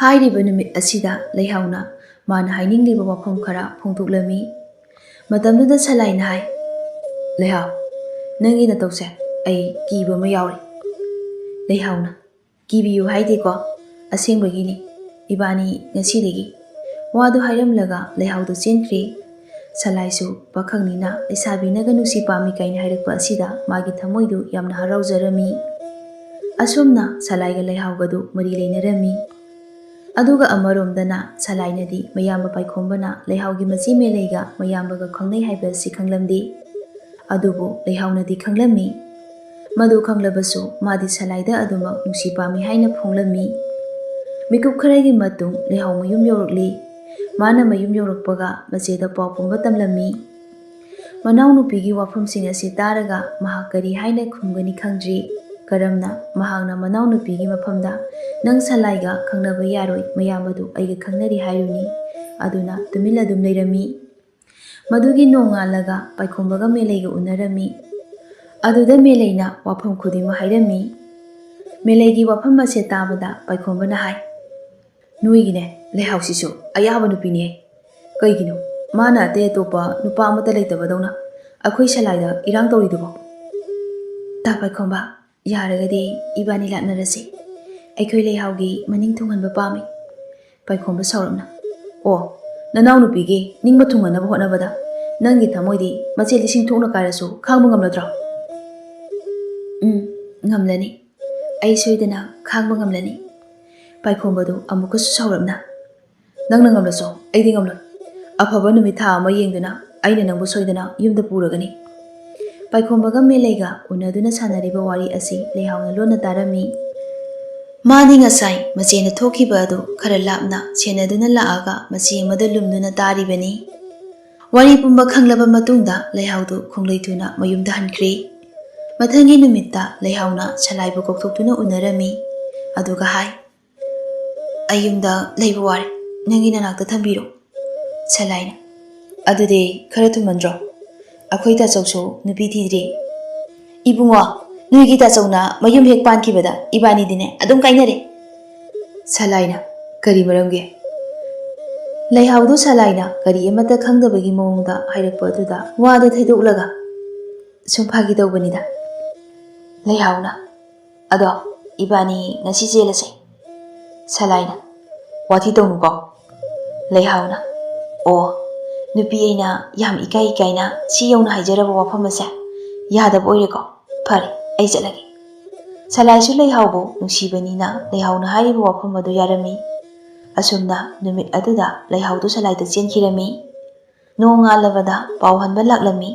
ꯍꯥꯏꯔꯤꯕ ꯅꯨꯃꯤꯠ ꯑꯁꯤꯗ ꯂꯩꯍꯥꯎꯅ ꯃꯥꯅ ꯍꯥꯏꯅꯤꯡꯂꯤꯕ ꯋꯥꯐꯝ ꯈꯔ ꯐꯣꯡꯗꯣꯛꯂꯝꯃꯤ꯫ ꯃꯇꯝꯗꯨꯗ ꯁꯂꯥꯏꯅ ꯍꯥꯏ, "ꯂꯩꯍꯥꯎ, ꯅꯪꯒꯤ ꯅꯇꯧꯁꯦ ꯑꯩ ꯀꯤꯕ ꯑꯃ ꯌꯥꯎꯔꯤ꯫" ꯂꯩꯍꯥꯎꯅ, "ꯀꯤꯕꯤꯌꯨ ꯍꯥꯏꯗꯦꯀꯣ, ꯑꯁꯦꯡꯕꯒꯤꯅꯤ꯫ ꯏꯕꯥꯅꯤ ꯉꯁꯤꯗꯒꯤ꯫" ꯋꯥꯗꯨ ꯍꯥꯏꯔꯝꯂꯒ ꯂꯩꯍꯥꯎꯗꯨ ꯆꯦꯟꯈ꯭ꯔꯦ꯫ ꯁꯂꯥꯏꯁꯨ ꯄꯥꯈꯪꯅꯤꯅ ꯂꯩꯁꯥꯕꯤꯅꯒ ꯅꯨꯡꯁꯤ ꯄꯥꯝꯃꯤ ꯀꯥꯏꯅ ꯍꯥꯏꯔꯛꯄ ꯑꯁꯤꯗ ꯃꯥꯒꯤ ꯊꯃꯣꯏꯗꯨ ꯌꯥꯝꯅ ꯍꯔꯥꯎꯖꯔꯝꯃꯤ꯫ ꯑꯁꯨꯝꯅ ꯁꯂꯥꯏꯒ ꯂꯩꯍꯥꯎꯒꯗꯨ ꯃꯔꯤ ꯂꯩꯅꯔꯝꯃꯤ꯫ ꯑꯗꯨꯒ ꯑꯃꯔꯣꯝꯗꯅ ꯁꯂꯥꯏꯅꯗꯤ ꯃꯌꯥꯝꯕ ꯄꯥꯏꯈꯣꯝꯕꯅ ꯂꯩꯍꯥꯎꯒꯤ ꯃꯆꯤ ꯃꯦꯂꯩꯒ ꯃꯌꯥꯝꯕꯒ ꯈꯪꯅꯩ ꯍꯥꯏꯕ ꯑꯁꯤ ꯈꯪꯂꯝꯗꯦ꯫ ꯑꯗꯨꯕꯨ ꯂꯩꯍꯥꯎꯅꯗꯤ ꯈꯪꯂꯝꯃꯤ꯫ ꯃꯗꯨ ꯈꯪꯂꯕꯁꯨ ꯃꯥꯗꯤ ꯁꯂꯥꯏꯗ ꯑꯗꯨꯃꯛ ꯅꯨꯡꯁꯤ ꯄꯥꯝꯃꯤ ꯍꯥꯏꯅ ꯐꯣꯡꯂꯝꯃꯤ꯫ ꯃꯤꯀꯨꯞ ꯈꯔꯒꯤ ꯃꯇꯨꯡ ꯂꯩꯍꯥꯎ ꯃꯌꯨꯝ ꯌꯧꯔꯛꯂꯤ꯫ ꯃꯥꯅ ꯃꯌꯨꯝ ꯌꯧꯔꯛꯄꯒ ꯃꯆꯦꯗ ꯄꯥꯎ ꯄꯨꯝꯕ ꯇꯝꯂꯝꯃꯤ꯫ ꯃꯅꯥꯎꯅꯨꯄꯤꯒꯤ ꯋꯥꯐꯝꯁꯤꯡ ꯑꯁꯤ ꯇꯥꯔꯒ ꯃꯍꯥꯛ ꯀꯔꯤ ꯍꯥꯏꯅ ꯈꯨꯝꯒꯅꯤ ꯈꯪꯗ꯭ꯔꯤ꯫ ꯀꯔꯝꯅ ꯃꯍꯥꯛꯅ ꯃꯅꯥꯎꯅꯨꯄꯤꯒꯤ ꯃꯐꯝꯗ "ꯅꯪ ꯁꯂꯥꯏꯒ ꯈꯪꯅꯕ ꯌꯥꯔꯣꯏ, ꯃꯌꯥꯝꯕꯗꯨ ꯑꯩꯒ ꯈꯪꯅꯔꯤ" ꯍꯥꯏꯔꯨꯅꯤ? ꯑꯗꯨꯅ ꯇꯨꯃꯤꯟ ꯑꯗꯨꯝ ꯂꯩꯔꯝꯃꯤ꯫ ꯃꯗꯨꯒꯤ ꯅꯣꯡꯉꯥꯜꯂꯒ ꯄꯥꯏꯈꯣꯝꯕꯒ ꯃꯦꯂꯩꯒ ꯎꯅꯔꯝꯃꯤ꯫ ꯑꯗꯨꯗ ꯃꯦꯂꯩꯅ ꯋꯥꯐꯝ ꯈꯨꯗꯤꯡꯃꯛ ꯍꯥꯏꯔꯝꯃꯤ꯫ ꯃꯦꯂꯩꯒꯤ ꯋꯥꯐꯝ ꯑꯁꯦ ꯇꯥꯕꯗ ꯄꯥꯏꯈꯣꯝꯕꯅ ꯍꯥꯏ, "ꯅꯣꯏꯒꯤꯅꯦ ꯂꯩꯍꯥꯎꯁꯤꯁꯨ ꯑꯌꯥꯕ ꯅꯨꯄꯤꯅꯦ꯫ ꯀꯩꯒꯤꯅꯣ ꯃꯥꯅ ꯑꯇꯩ ꯑꯇꯣꯞꯄ ꯅꯨꯄꯥ ꯑꯃꯠꯇ ꯂꯩꯇꯕꯗꯧꯅ ꯑꯩꯈꯣꯏ ꯁꯂꯥꯏꯗ ꯏꯔꯥꯡ ꯇꯧꯔꯤꯗꯨꯕꯣ?" "ꯇꯥ ꯄꯥꯏꯈꯣꯝꯕ, ꯌꯥꯔꯒꯗꯤ ꯏꯕꯥꯅꯤ ꯂꯥꯛꯅꯔꯁꯤ꯫ ꯑꯩꯈꯣꯏ ꯂꯩꯍꯥꯎꯒꯤ ꯃꯅꯤꯡ ꯊꯨꯡꯍꯟꯕ ꯄꯥꯝꯃꯤ꯫" ꯄꯥꯏꯈꯣꯝꯕ ꯁꯥꯎꯔꯞꯅ, "ꯑꯣ, ꯅꯅꯥꯎꯅꯨꯄꯤꯒꯤ ꯅꯤꯡꯕ ꯊꯨꯡꯍꯟꯅꯕ ꯍꯣꯠꯅꯕꯗ ꯅꯪꯒꯤ ꯊꯃꯣꯏꯗꯤ ꯃꯆꯦꯠ ꯂꯤꯁꯤꯡ ꯊꯣꯛꯅ ꯀꯥꯏꯔꯁꯨ ꯈꯥꯡꯕ ꯉꯝꯂꯗ꯭ꯔꯣ?" "ꯎꯝ, ꯉꯝꯂꯅꯤ꯫ ꯑꯩ ꯁꯣꯏꯗꯅ ꯈꯥꯡꯕ ꯉꯝꯂꯅꯤ꯫" ꯄꯥꯏꯈꯣꯝꯕꯗꯨ ꯑꯃꯨꯛꯀꯁꯨ ꯁꯥꯎꯔꯞꯅ, "ꯅꯪꯅ ꯉꯝꯂꯁꯨ ꯑꯩꯗꯤ ꯉꯝꯂꯣꯏ꯫ ꯑꯐꯕ ꯅꯨꯃꯤꯠ ꯊꯥ ꯑꯃ ꯌꯦꯡꯗꯨꯅ ꯑꯩꯅ ꯅꯪꯕꯨ ꯁꯣꯏꯗꯅ ꯌꯨꯝꯗ ꯄꯨꯔꯒꯅꯤ꯫" ꯄꯥꯏꯈꯣꯝꯕꯒ ꯃꯦꯂꯩꯒ ꯎꯅꯗꯨꯅ ꯁꯥꯟꯅꯔꯤꯕ ꯋꯥꯔꯤ ꯑꯁꯤ ꯂꯩꯍꯥꯎꯅ ꯂꯣꯟꯅ ꯇꯥꯔꯝꯃꯤ꯫ ꯃꯥꯗꯤ ꯉꯁꯥꯏ ꯃꯆꯦꯅ ꯊꯣꯛꯈꯤꯕ ꯑꯗꯨ ꯈꯔ ꯂꯥꯞꯅ ꯁꯦꯟꯅꯗꯨꯅ ꯂꯥꯛꯑꯒ ꯃꯆꯦ ꯑꯃꯗ ꯂꯨꯝꯗꯨꯅ ꯇꯥꯔꯤꯕꯅꯤ꯫ ꯋꯥꯔꯤ ꯄꯨꯝꯕ ꯈꯪꯂꯕ ꯃꯇꯨꯡꯗ ꯂꯩꯍꯥꯎꯗꯨ ꯈꯣꯡꯂꯩ ꯊꯨꯅ ꯃꯌꯨꯝꯗ ꯍꯟꯈ꯭ꯔꯦ꯫ ꯃꯊꯪꯒꯤ ꯅꯨꯃꯤꯠꯇ ꯂꯩꯍꯥꯎꯅ ꯁꯂꯥꯏꯕꯨ ꯀꯧꯊꯣꯛꯇꯨꯅ ꯎꯅꯔꯝꯃꯤ꯫ ꯑꯗꯨꯒ ꯍꯥꯏ, "ꯑꯩ ꯌꯨꯝꯗ ꯂꯩꯕ ꯋꯥꯔꯦ, ꯅꯪꯒꯤ ꯅꯅꯥꯛꯇ ꯊꯝꯕꯤꯔꯣ꯫" ꯁꯂꯥꯏꯅ, "ꯑꯗꯨꯗꯤ ꯈꯔ ꯊꯨꯃꯟꯗ꯭ꯔꯣ? ꯑꯩꯈꯣꯏ ꯇꯥꯆꯧꯁꯨ ꯅꯨꯄꯤ ꯊꯤꯗ꯭ꯔꯤ꯫" "ꯏꯕꯨꯡꯉꯣ, ꯅꯣꯏꯒꯤ ꯇꯥꯆꯧꯅ ꯃꯌꯨꯝ ꯍꯦꯛ ꯄꯥꯟꯈꯤꯕꯗ ꯏꯕꯥꯅꯤꯗꯤꯅꯦ ꯑꯗꯨꯝ ꯀꯥꯏꯅꯔꯦ꯫" ꯁꯂꯥꯏꯅ, "ꯀꯔꯤ ꯃꯔꯝꯒꯤ?" ꯂꯩꯍꯥꯎꯗꯨ ꯁꯂꯥꯏꯅ ꯀꯔꯤ ꯑꯃꯠꯇ ꯈꯪꯗꯕꯒꯤ ꯃꯑꯣꯡꯗ ꯍꯥꯏꯔꯛꯄ ꯑꯗꯨꯗ ꯋꯥꯗꯨ ꯊꯩꯗꯣꯛꯂꯒ, "ꯁꯨꯝ ꯐꯥꯒꯤ ꯇꯧꯕꯅꯤꯗ꯫" ꯂꯩꯍꯥꯎꯅ, "ꯑꯗꯣ ꯏꯕꯥꯅꯤ ꯉꯁꯤ ꯆꯦꯜꯂꯁꯦ꯫" ꯁꯂꯥꯏꯅ, "ꯋꯥꯊꯤ ꯇꯧꯅꯨꯀꯣ꯫" ꯂꯩꯍꯥꯎꯅ, "ꯑꯣ, ꯅꯨꯄꯤ ꯑꯩꯅ ꯌꯥꯝ ꯏꯀꯥꯏ ꯏꯀꯥꯏꯅ ꯁꯤ ꯌꯧꯅ ꯍꯥꯏꯖꯔꯕ ꯋꯥꯐꯝ ꯑꯁꯦ ꯌꯥꯗꯕ ꯑꯣꯏꯔꯦꯀꯣ? ꯐꯔꯦ, ꯑꯩ ꯆꯠꯂꯒꯦ꯫" ꯁꯂꯥꯏꯁꯨ ꯂꯩꯍꯥꯎꯕꯨ ꯅꯨꯡꯁꯤꯕꯅꯤꯅ ꯂꯩꯍꯥꯎꯅ ꯍꯥꯏꯔꯤꯕ ꯋꯥꯐꯝ ꯑꯗꯨ ꯌꯥꯔꯝꯃꯤ꯫ ꯑꯁꯨꯝꯅ ꯅꯨꯃꯤꯠ ꯑꯗꯨꯗ ꯂꯩꯍꯥꯎꯗꯨ ꯁꯂꯥꯏꯗ ꯆꯦꯟꯈꯤꯔꯝꯃꯤ꯫ ꯅꯣꯡꯉꯥꯜꯂꯕꯗ ꯄꯥꯎ ꯍꯟꯕ ꯂꯥꯛꯂꯝꯃꯤ꯫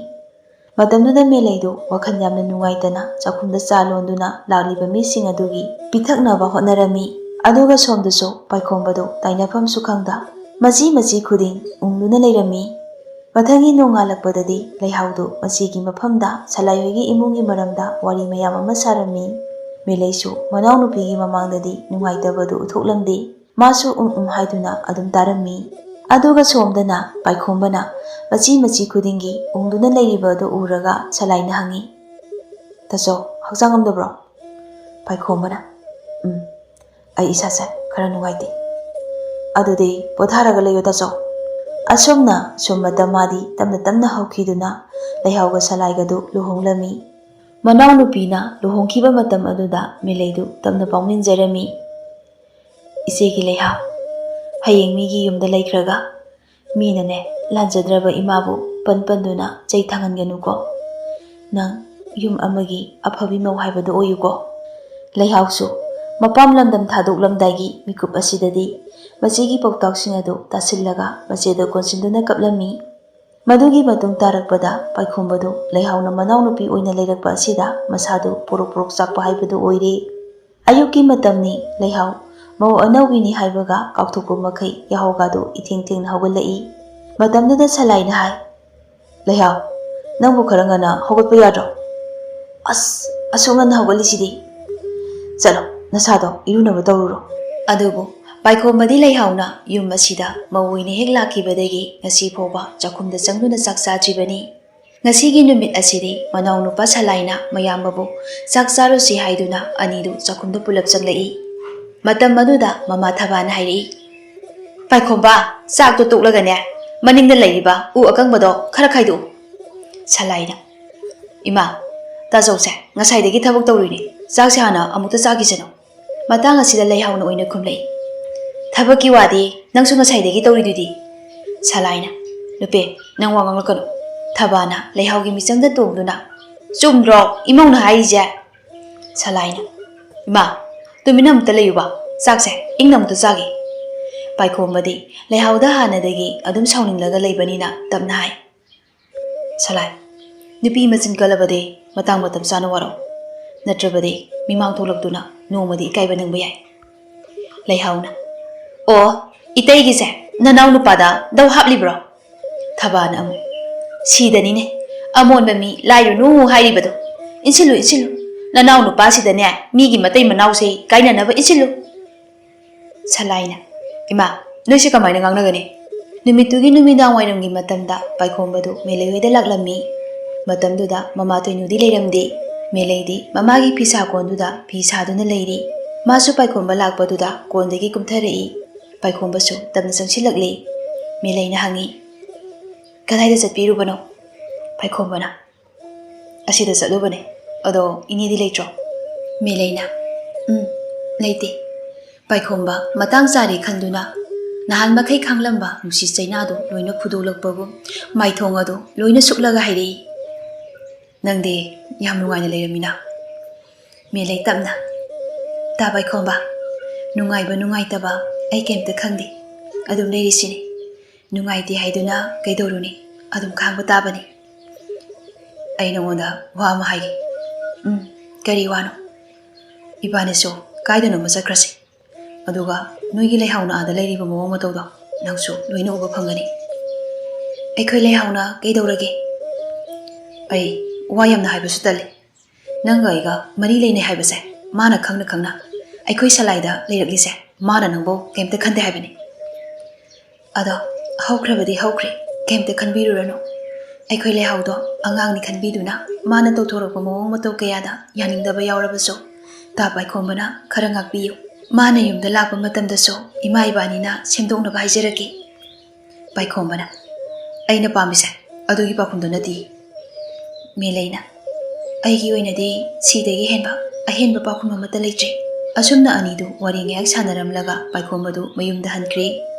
ꯃꯇꯝꯗꯨꯗ ꯃꯦꯂꯩꯗꯨ ꯋꯥꯈꯜ ꯌꯥꯝꯅ ꯅꯨꯡꯉꯥꯏꯇꯅ ꯆꯥꯛꯈꯨꯝꯗ ꯆꯥ ꯂꯣꯟꯗꯨꯅ ꯂꯥꯛꯂꯤꯕ ꯃꯤꯁꯤꯡ ꯑꯗꯨꯒꯤ ꯄꯤꯊꯛꯅꯕ ꯍꯣꯠꯅꯔꯝꯃꯤ꯫ ꯑꯗꯨꯒ ꯁꯣꯝꯗꯁꯨ ꯄꯥꯏꯈꯣꯝꯕꯗꯨ ꯇꯥꯏꯅꯐꯝꯁꯨ ꯈꯪꯗ ꯃꯆꯤ ꯃꯆꯤ ꯈꯨꯗꯤꯡ ꯎꯪꯗꯨꯅ ꯂꯩꯔꯝꯃꯤ꯫ ꯃꯊꯪꯒꯤ ꯅꯣꯡꯉꯥꯜꯂꯛꯄꯗꯗꯤ ꯂꯩꯍꯥꯎꯗꯨ ꯃꯆꯦꯒꯤ ꯃꯐꯝꯗ ꯁꯂꯥꯏ ꯍꯣꯏꯒꯤ ꯏꯃꯨꯡꯒꯤ ꯃꯔꯝꯗ ꯋꯥꯔꯤ ꯃꯌꯥꯝ ꯑꯃ ꯁꯥꯔꯝꯃꯤ꯫ ꯃꯤꯂꯩꯁꯨ ꯃꯅꯥꯎꯅꯨꯄꯤꯒꯤ ꯃꯃꯥꯡꯗꯗꯤ ꯅꯨꯡꯉꯥꯏꯇꯕꯗꯨ ꯎꯠꯊꯣꯛꯂꯝꯗꯦ꯫ ꯃꯥꯁꯨ ꯎꯝ ꯎꯝ ꯍꯥꯏꯗꯨꯅ ꯑꯗꯨꯝ ꯇꯥꯔꯝꯃꯤ꯫ ꯑꯗꯨꯒ ꯁꯣꯝꯗꯅ ꯄꯥꯏꯈꯣꯝꯕꯅ ꯃꯆꯤ ꯃꯆꯤ ꯈꯨꯗꯤꯡꯒꯤ ꯎꯪꯗꯨꯅ ꯂꯩꯔꯤꯕ ꯑꯗꯨ ꯎꯔꯒ ꯁꯂꯥꯏꯅ ꯍꯪꯉꯤ, "ꯇꯥꯆꯧ, ꯍꯛꯆꯥꯡ ꯉꯝꯗꯕ꯭ꯔꯣ?" ꯄꯥꯏꯈꯣꯝꯕꯅ, "ꯎꯝ, ꯑꯩ ꯏꯁꯥꯁꯦ ꯈꯔ ꯅꯨꯡꯉꯥꯏꯇꯦ꯫ ꯑꯗꯨꯗꯤ ꯄꯣꯊꯥꯔꯒ ꯂꯩꯌꯣ ꯇꯥꯆꯧ꯫" ꯑꯁꯨꯝꯅ ꯁꯨꯝ ꯃꯇꯝ ꯃꯥꯗꯤ ꯇꯞꯅ ꯇꯞꯅ ꯍꯧꯈꯤꯗꯨꯅ ꯂꯩꯍꯥꯎꯒ ꯁꯂꯥꯏꯒꯗꯨ ꯂꯨꯍꯣꯡꯂꯝꯃꯤ꯫ ꯃꯅꯥꯎꯅꯨꯄꯤꯅ ꯂꯨꯍꯣꯡꯈꯤꯕ ꯃꯇꯝ ꯑꯗꯨꯗ ꯃꯤꯂꯩꯗꯨ ꯇꯞꯅ ꯄꯥꯎꯃꯤꯟꯖꯔꯝꯃꯤ꯫ "ꯏꯆꯦꯒꯤ ꯂꯩꯍꯥꯎ, ꯍꯌꯦꯡ ꯃꯤꯒꯤ ꯌꯨꯝꯗ ꯂꯩꯈ꯭ꯔꯒ ꯃꯤꯅꯅꯦ ꯂꯥꯟꯖꯗ꯭ꯔꯕ ꯏꯃꯥꯕꯨ ꯄꯟ ꯄꯟꯗꯨꯅ ꯆꯩ ꯊꯥꯡꯍꯟꯒꯅꯨꯀꯣ꯫ ꯅꯪ ꯌꯨꯝ ꯑꯃꯒꯤ ꯑꯐꯕꯤ ꯃꯧ ꯍꯥꯏꯕꯗꯨ ꯑꯣꯏꯌꯨꯀꯣ꯫" ꯂꯩꯍꯥꯎꯁꯨ ꯃꯄꯥꯝ ꯂꯝꯗꯝ ꯊꯥꯗꯣꯛꯂꯝꯗꯥꯏꯒꯤ ꯃꯤꯀꯨꯞ ꯑꯁꯤꯗꯗꯤ ꯃꯆꯦꯒꯤ ꯄꯥꯎꯇꯥꯛꯁꯤꯡ ꯑꯗꯨ ꯇꯥꯁꯤꯜꯂꯒ ꯃꯆꯦꯗ ꯀꯣꯟꯁꯤꯟꯗꯨꯅ ꯀꯞꯂꯝꯃꯤ꯫ ꯃꯗꯨꯒꯤ ꯃꯇꯨꯡ ꯇꯥꯔꯛꯄꯗ ꯄꯥꯏꯈꯣꯝꯕꯗꯨ ꯂꯩꯍꯥꯎꯅ ꯃꯅꯥꯎꯅꯨꯄꯤ ꯑꯣꯏꯅ ꯂꯩꯔꯛꯄ ꯑꯁꯤꯗ ꯃꯁꯥꯗꯨ ꯄꯣꯔꯣꯛ ꯄꯣꯔꯣꯛ ꯆꯥꯛꯄ ꯍꯥꯏꯕꯗꯨ ꯑꯣꯏꯔꯦ꯫ ꯑꯌꯨꯛꯀꯤ ꯃꯇꯝꯅꯤ꯫ ꯂꯩꯍꯥꯎ ꯃꯧ ꯑꯅꯧꯕꯤꯅꯤ ꯍꯥꯏꯕꯒ ꯀꯥꯎꯊꯣꯛꯄ ꯃꯈꯩ ꯌꯥꯍꯧꯒꯥꯗꯨ ꯏꯊꯦꯡ ꯊꯦꯡꯅ ꯍꯧꯒꯠꯂꯛꯏ꯫ ꯃꯇꯝꯗꯨꯗ ꯁꯂꯥꯏꯅ ꯍꯥꯏ, "ꯂꯩꯍꯥꯎ, ꯅꯪꯕꯨ ꯈꯔ ꯉꯟꯅ ꯍꯧꯒꯠꯄ ꯌꯥꯗ꯭ꯔꯣ? ꯑꯁ, ꯑꯁꯨꯛ ꯉꯟꯅ ꯍꯧꯒꯠꯂꯤꯁꯤꯗꯤ? ꯆꯠꯂꯣ, ꯅꯁꯥꯗꯣ ꯏꯔꯨꯅꯕ ꯇꯧꯔꯨꯔꯣ꯫" ꯑꯗꯨꯕꯨ ꯄꯥꯏꯈꯣꯝꯕꯗꯤ ꯂꯩꯍꯥꯎꯅ ꯌꯨꯝ ꯑꯁꯤꯗ ꯃꯧ ꯑꯣꯏꯅ ꯍꯦꯛ ꯂꯥꯛꯈꯤꯕꯗꯒꯤ ꯉꯁꯤ ꯐꯥꯎꯕ ꯆꯥꯛꯈꯨꯝꯗ ꯆꯪꯗꯨꯅ ꯆꯥꯛ ꯆꯥꯗ꯭ꯔꯤꯕꯅꯤ꯫ ꯉꯁꯤꯒꯤ ꯅꯨꯃꯤꯠ ꯑꯁꯤꯗꯤ ꯃꯅꯥꯎꯅꯨꯄꯥ ꯁꯂꯥꯏꯅ ꯃꯌꯥꯝꯕꯕꯨ ꯆꯥꯛ ꯆꯥꯔꯨꯁꯤ ꯍꯥꯏꯗꯨꯅ ꯑꯅꯤꯗꯨ ꯆꯥꯛꯈꯨꯝꯗ ꯄꯨꯂꯞ ꯆꯪꯂꯛꯏ꯫ ꯃꯇꯝ ꯑꯗꯨꯗ ꯃꯃꯥ ꯊꯕꯥꯅ ꯍꯥꯏꯔꯛꯏ, "ꯄꯥꯏꯈꯣꯝꯕ, ꯆꯥꯛꯇꯣ ꯇꯣꯛꯂꯒꯅꯦ, ꯃꯅꯤꯡꯗ ꯂꯩꯔꯤꯕ ꯎ ꯑꯀꯪꯕꯗꯣ ꯈꯔ ꯈꯥꯏꯗꯣꯛꯎ꯫" ꯁꯂꯥꯏꯅ, "ꯏꯃꯥ, ꯇꯥꯖꯧꯁꯦ ꯉꯁꯥꯏꯗꯒꯤ ꯊꯕꯛ ꯇꯧꯔꯤꯅꯦ, ꯆꯥꯛꯁꯦ ꯍꯥꯟꯅ ꯑꯃꯨꯛꯇ ꯆꯥꯈꯤꯁꯅꯨ꯫" ꯃꯇꯥꯡ ꯑꯁꯤꯗ ꯂꯩꯍꯥꯎꯅ ꯑꯣꯏꯅ ꯈꯨꯝꯂꯛꯏ, "ꯊꯕꯛꯀꯤ ꯋꯥꯗꯤ ꯅꯪꯁꯨ ꯉꯁꯥꯏꯗꯒꯤ ꯇꯧꯔꯤꯗꯨꯗꯤ꯫" ꯁꯂꯥꯏꯅ, "ꯅꯨꯄꯤ, ꯅꯪ ꯋꯥ ꯉꯥꯡꯂꯛꯀꯅꯨ꯫" ꯊꯕꯥꯅ ꯂꯩꯍꯥꯎꯒꯤ ꯃꯤꯆꯪꯗ ꯇꯣꯡꯗꯨꯅ, "ꯆꯨꯝꯗ꯭ꯔꯣ ꯏꯃꯧꯅ ꯍꯥꯏꯔꯤꯁꯦ?" ꯁꯂꯥꯏꯅ, "ꯏꯃꯥ, ꯇꯨꯃꯤꯟꯅ ꯑꯃꯨꯛꯇ ꯂꯩꯌꯨꯕ, ꯆꯥꯛꯁꯦ ꯏꯪꯅ ꯑꯃꯨꯛꯇ ꯆꯥꯒꯦ꯫" ꯄꯥꯏꯈꯣꯝꯕꯗꯤ ꯂꯩꯍꯥꯎꯗ ꯍꯥꯟꯅꯗꯒꯤ ꯑꯗꯨꯝ ꯁꯥꯎꯅꯤꯡꯂꯒ ꯂꯩꯕꯅꯤꯅ ꯇꯞꯅ ꯍꯥꯏ, "ꯁꯂꯥꯏ, ꯅꯨꯄꯤ ꯃꯆꯤꯟ ꯀꯜꯂꯕꯗꯤ ꯃꯇꯥꯡ ꯃꯇꯝ ꯆꯥꯅ ꯋꯥꯔꯧ, ꯅꯠꯇ꯭ꯔꯕꯗꯤ ꯃꯤꯃꯥꯡ ꯊꯣꯛꯂꯛꯇꯨꯅ ꯅꯣꯡꯃꯗꯤ ꯏꯀꯥꯏꯕ ꯅꯪꯕ ꯌꯥꯏ꯫" ꯂꯩꯍꯥꯎꯅ, "ꯑꯣ, ꯏꯇꯩꯒꯤꯁꯦ ꯅꯅꯥꯎ ꯅꯨꯄꯥꯗ ꯗꯧ ꯍꯥꯞꯂꯤꯕ꯭ꯔꯣ?" ꯊꯕꯥꯅ ꯑꯃꯨꯛ, "ꯁꯤꯗꯅꯤꯅꯦ ꯑꯃꯣꯟꯕ ꯃꯤ ꯂꯥꯏꯔꯨꯅꯨ ꯍꯥꯏꯔꯤꯕꯗꯣ꯫ ꯏꯟꯁꯤꯜꯂꯨ, ꯏꯟꯁꯤꯜꯂꯨ, ꯅꯅꯥꯎ ꯅꯨꯄꯥꯁꯤꯗꯅꯦ ꯃꯤꯒꯤ ꯃꯇꯩ ꯃꯅꯥꯎꯁꯦ ꯀꯥꯏꯅꯅꯕ ꯏꯟꯁꯤꯜꯂꯨ"꯫ ꯁꯂꯥꯏꯅ, "ꯏꯃꯥ, ꯅꯣꯏꯁꯦ ꯀꯃꯥꯏꯅ ꯉꯥꯡꯅꯒꯅꯤ?" ꯅꯨꯃꯤꯠꯇꯨꯒꯤ ꯅꯨꯃꯤꯗꯥꯡ ꯋꯥꯏꯔꯝꯒꯤ ꯃꯇꯝꯗ ꯄꯥꯏꯈꯣꯝꯕꯗꯨ ꯃꯦꯂꯩ ꯍꯣꯏꯗ ꯂꯥꯛꯂꯝꯃꯤ꯫ ꯃꯇꯝꯗꯨꯗ ꯃꯃꯥ ꯇꯣꯏꯅꯨꯗꯤ ꯂꯩꯔꯝꯗꯦ꯫ ꯃꯦꯂꯩꯗꯤ ꯃꯃꯥꯒꯤ ꯐꯤꯁꯥ ꯀꯣꯟꯗꯨꯗ ꯐꯤ ꯁꯥꯗꯨꯅ ꯂꯩꯔꯤ꯫ ꯃꯥꯁꯨ ꯄꯥꯏꯈꯣꯝꯕ ꯂꯥꯛꯄꯗꯨꯗ ꯀꯣꯟꯗꯒꯤ ꯀꯨꯝꯊꯔꯛꯏ꯫ ꯄꯥꯏꯈꯣꯝꯕꯁꯨ ꯇꯞꯅ ꯆꯪꯁꯤꯜꯂꯛꯂꯤ꯫ ꯃꯦꯂꯩꯅ ꯍꯪꯉꯤ, "ꯀꯗꯥꯏꯗ ꯆꯠꯄꯤꯔꯨꯕꯅꯣ?" ꯄꯥꯏꯈꯣꯝꯕꯅ, "ꯑꯁꯤꯗ ꯆꯠꯂꯨꯕꯅꯦ꯫ ꯑꯗꯣ ꯏꯅꯦꯗꯤ ꯂꯩꯇ꯭ꯔꯣ?" ꯃꯦꯂꯩꯅ, "ꯎꯝ, ꯂꯩꯇꯦ꯫" ꯄꯥꯏꯈꯣꯝꯕ ꯃꯇꯥꯡ ꯆꯥꯔꯦ ꯈꯟꯗꯨꯅ ꯅꯍꯥꯟ ꯃꯈꯩ ꯈꯥꯡꯂꯝꯕ ꯅꯨꯡꯁꯤ ꯆꯩꯅꯥꯗꯨ ꯂꯣꯏꯅ ꯐꯨꯗꯣꯛꯂꯛꯄꯒꯨꯝ ꯃꯥꯏꯊꯣꯡ ꯑꯗꯨ ꯂꯣꯏꯅ ꯁꯨꯛꯂꯒ ꯍꯥꯏꯔꯛꯏ, "ꯅꯪꯗꯤ ꯌꯥꯝ ꯅꯨꯡꯉꯥꯏꯅ ꯂꯩꯔꯝꯃꯤꯅ?" ꯃꯦꯂꯩ ꯇꯞꯅ, "ꯇꯥ ꯄꯥꯏꯈꯣꯝꯕ, ꯅꯨꯡꯉꯥꯏꯕ ꯅꯨꯡꯉꯥꯏꯇꯕ ꯑꯩ ꯀꯩꯝꯇ ꯈꯪꯗꯦ꯫ ꯑꯗꯨꯝ ꯂꯩꯔꯤꯁꯤꯅꯤ꯫ ꯅꯨꯡꯉꯥꯏꯇꯦ ꯍꯥꯏꯗꯨꯅ ꯀꯩꯗꯧꯔꯨꯅꯤ? ꯑꯗꯨꯝ ꯈꯥꯡꯕ ꯇꯥꯕꯅꯤ꯫ ꯑꯩ ꯅꯉꯣꯟꯗ ꯋꯥ ꯑꯃ ꯍꯥꯏꯒꯦ꯫" "ꯎꯝ, ꯀꯔꯤ ꯋꯥꯅꯣ?" "ꯏꯕꯥꯅꯤꯁꯨ ꯀꯥꯏꯗꯅꯣꯃ ꯆꯠꯈ꯭ꯔꯁꯤ꯫ ꯑꯗꯨꯒ ꯅꯣꯏꯒꯤ ꯂꯩꯍꯥꯎꯅ ꯑꯥꯗ ꯂꯩꯔꯤꯕ ꯃꯑꯣꯡ ꯃꯇꯧꯗꯣ ꯅꯪꯁꯨ ꯂꯣꯏꯅ ꯎꯕ ꯐꯪꯒꯅꯤ꯫" "ꯑꯩꯈꯣꯏ ꯂꯩꯍꯥꯎꯅ ꯀꯩꯗꯧꯔꯒꯦ?" "ꯑꯩ ꯋꯥ ꯌꯥꯝꯅ ꯍꯥꯏꯕꯁꯨ ꯇꯜꯂꯤ꯫ ꯅꯪꯒ ꯑꯩꯒ ꯃꯔꯤ ꯂꯩꯅꯩ ꯍꯥꯏꯕꯁꯦ ꯃꯥꯅ ꯈꯪꯅ ꯈꯪꯅ ꯑꯩꯈꯣꯏ ꯁꯂꯥꯏꯗ ꯂꯩꯔꯛꯂꯤꯁꯦ ꯃꯥꯅ ꯅꯪꯕꯨ ꯀꯩꯝꯇ ꯈꯟꯗꯦ ꯍꯥꯏꯕꯅꯤ꯫ ꯑꯗꯣ ꯍꯧꯈ꯭ꯔꯕꯗꯤ ꯍꯧꯈ꯭ꯔꯦ, ꯀꯩꯝꯇ ꯈꯟꯕꯤꯔꯨꯔꯅꯨ꯫ ꯑꯩꯈꯣꯏ ꯂꯩꯍꯥꯎꯗꯣ ꯑꯉꯥꯡꯅꯤ ꯈꯟꯕꯤꯗꯨꯅ ꯃꯥꯅ ꯇꯧꯊꯣꯔꯛꯄ ꯃꯑꯣꯡ ꯃꯇꯧ ꯀꯌꯥꯗ ꯌꯥꯅꯤꯡꯗꯕ ꯌꯥꯎꯔꯕꯁꯨ ꯇꯥ ꯄꯥꯏꯈꯣꯝꯕꯅ ꯈꯔ ꯉꯥꯛꯄꯤꯌꯨ꯫ ꯃꯥꯅ ꯌꯨꯝꯗ ꯂꯥꯛꯄ ꯃꯇꯝꯗꯁꯨ ꯏꯃꯥ ꯏꯕꯥꯅꯤꯅ ꯁꯦꯝꯗꯣꯛꯅꯕ ꯍꯥꯏꯖꯔꯛꯀꯦ꯫" ꯄꯥꯏꯈꯣꯝꯕꯅ, "ꯑꯩꯅ ꯄꯥꯝꯃꯤꯁꯦ ꯑꯗꯨꯒꯤ ꯄꯥꯎꯈꯨꯝꯗꯨ ꯅꯠꯇꯦ꯫" ꯃꯦꯂꯩꯅ, "ꯑꯩꯒꯤ ꯑꯣꯏꯅꯗꯤ ꯁꯤꯗꯒꯤ ꯍꯦꯟꯕ ꯑꯍꯦꯟꯕ ꯄꯥꯎꯈꯨꯝ ꯑꯃꯠꯇ ꯂꯩꯇ꯭ꯔꯦ꯫" ꯑꯁꯨꯝꯅ ꯑꯅꯤꯗꯨ ꯋꯥꯔꯤ ꯉꯥꯏꯍꯥꯛ ꯁꯥꯟꯅꯔꯝꯂꯒ ꯄꯥꯏꯈꯣꯝꯕꯗꯨ ꯃꯌꯨꯝꯗ ꯍꯟꯈ꯭ꯔꯦ꯫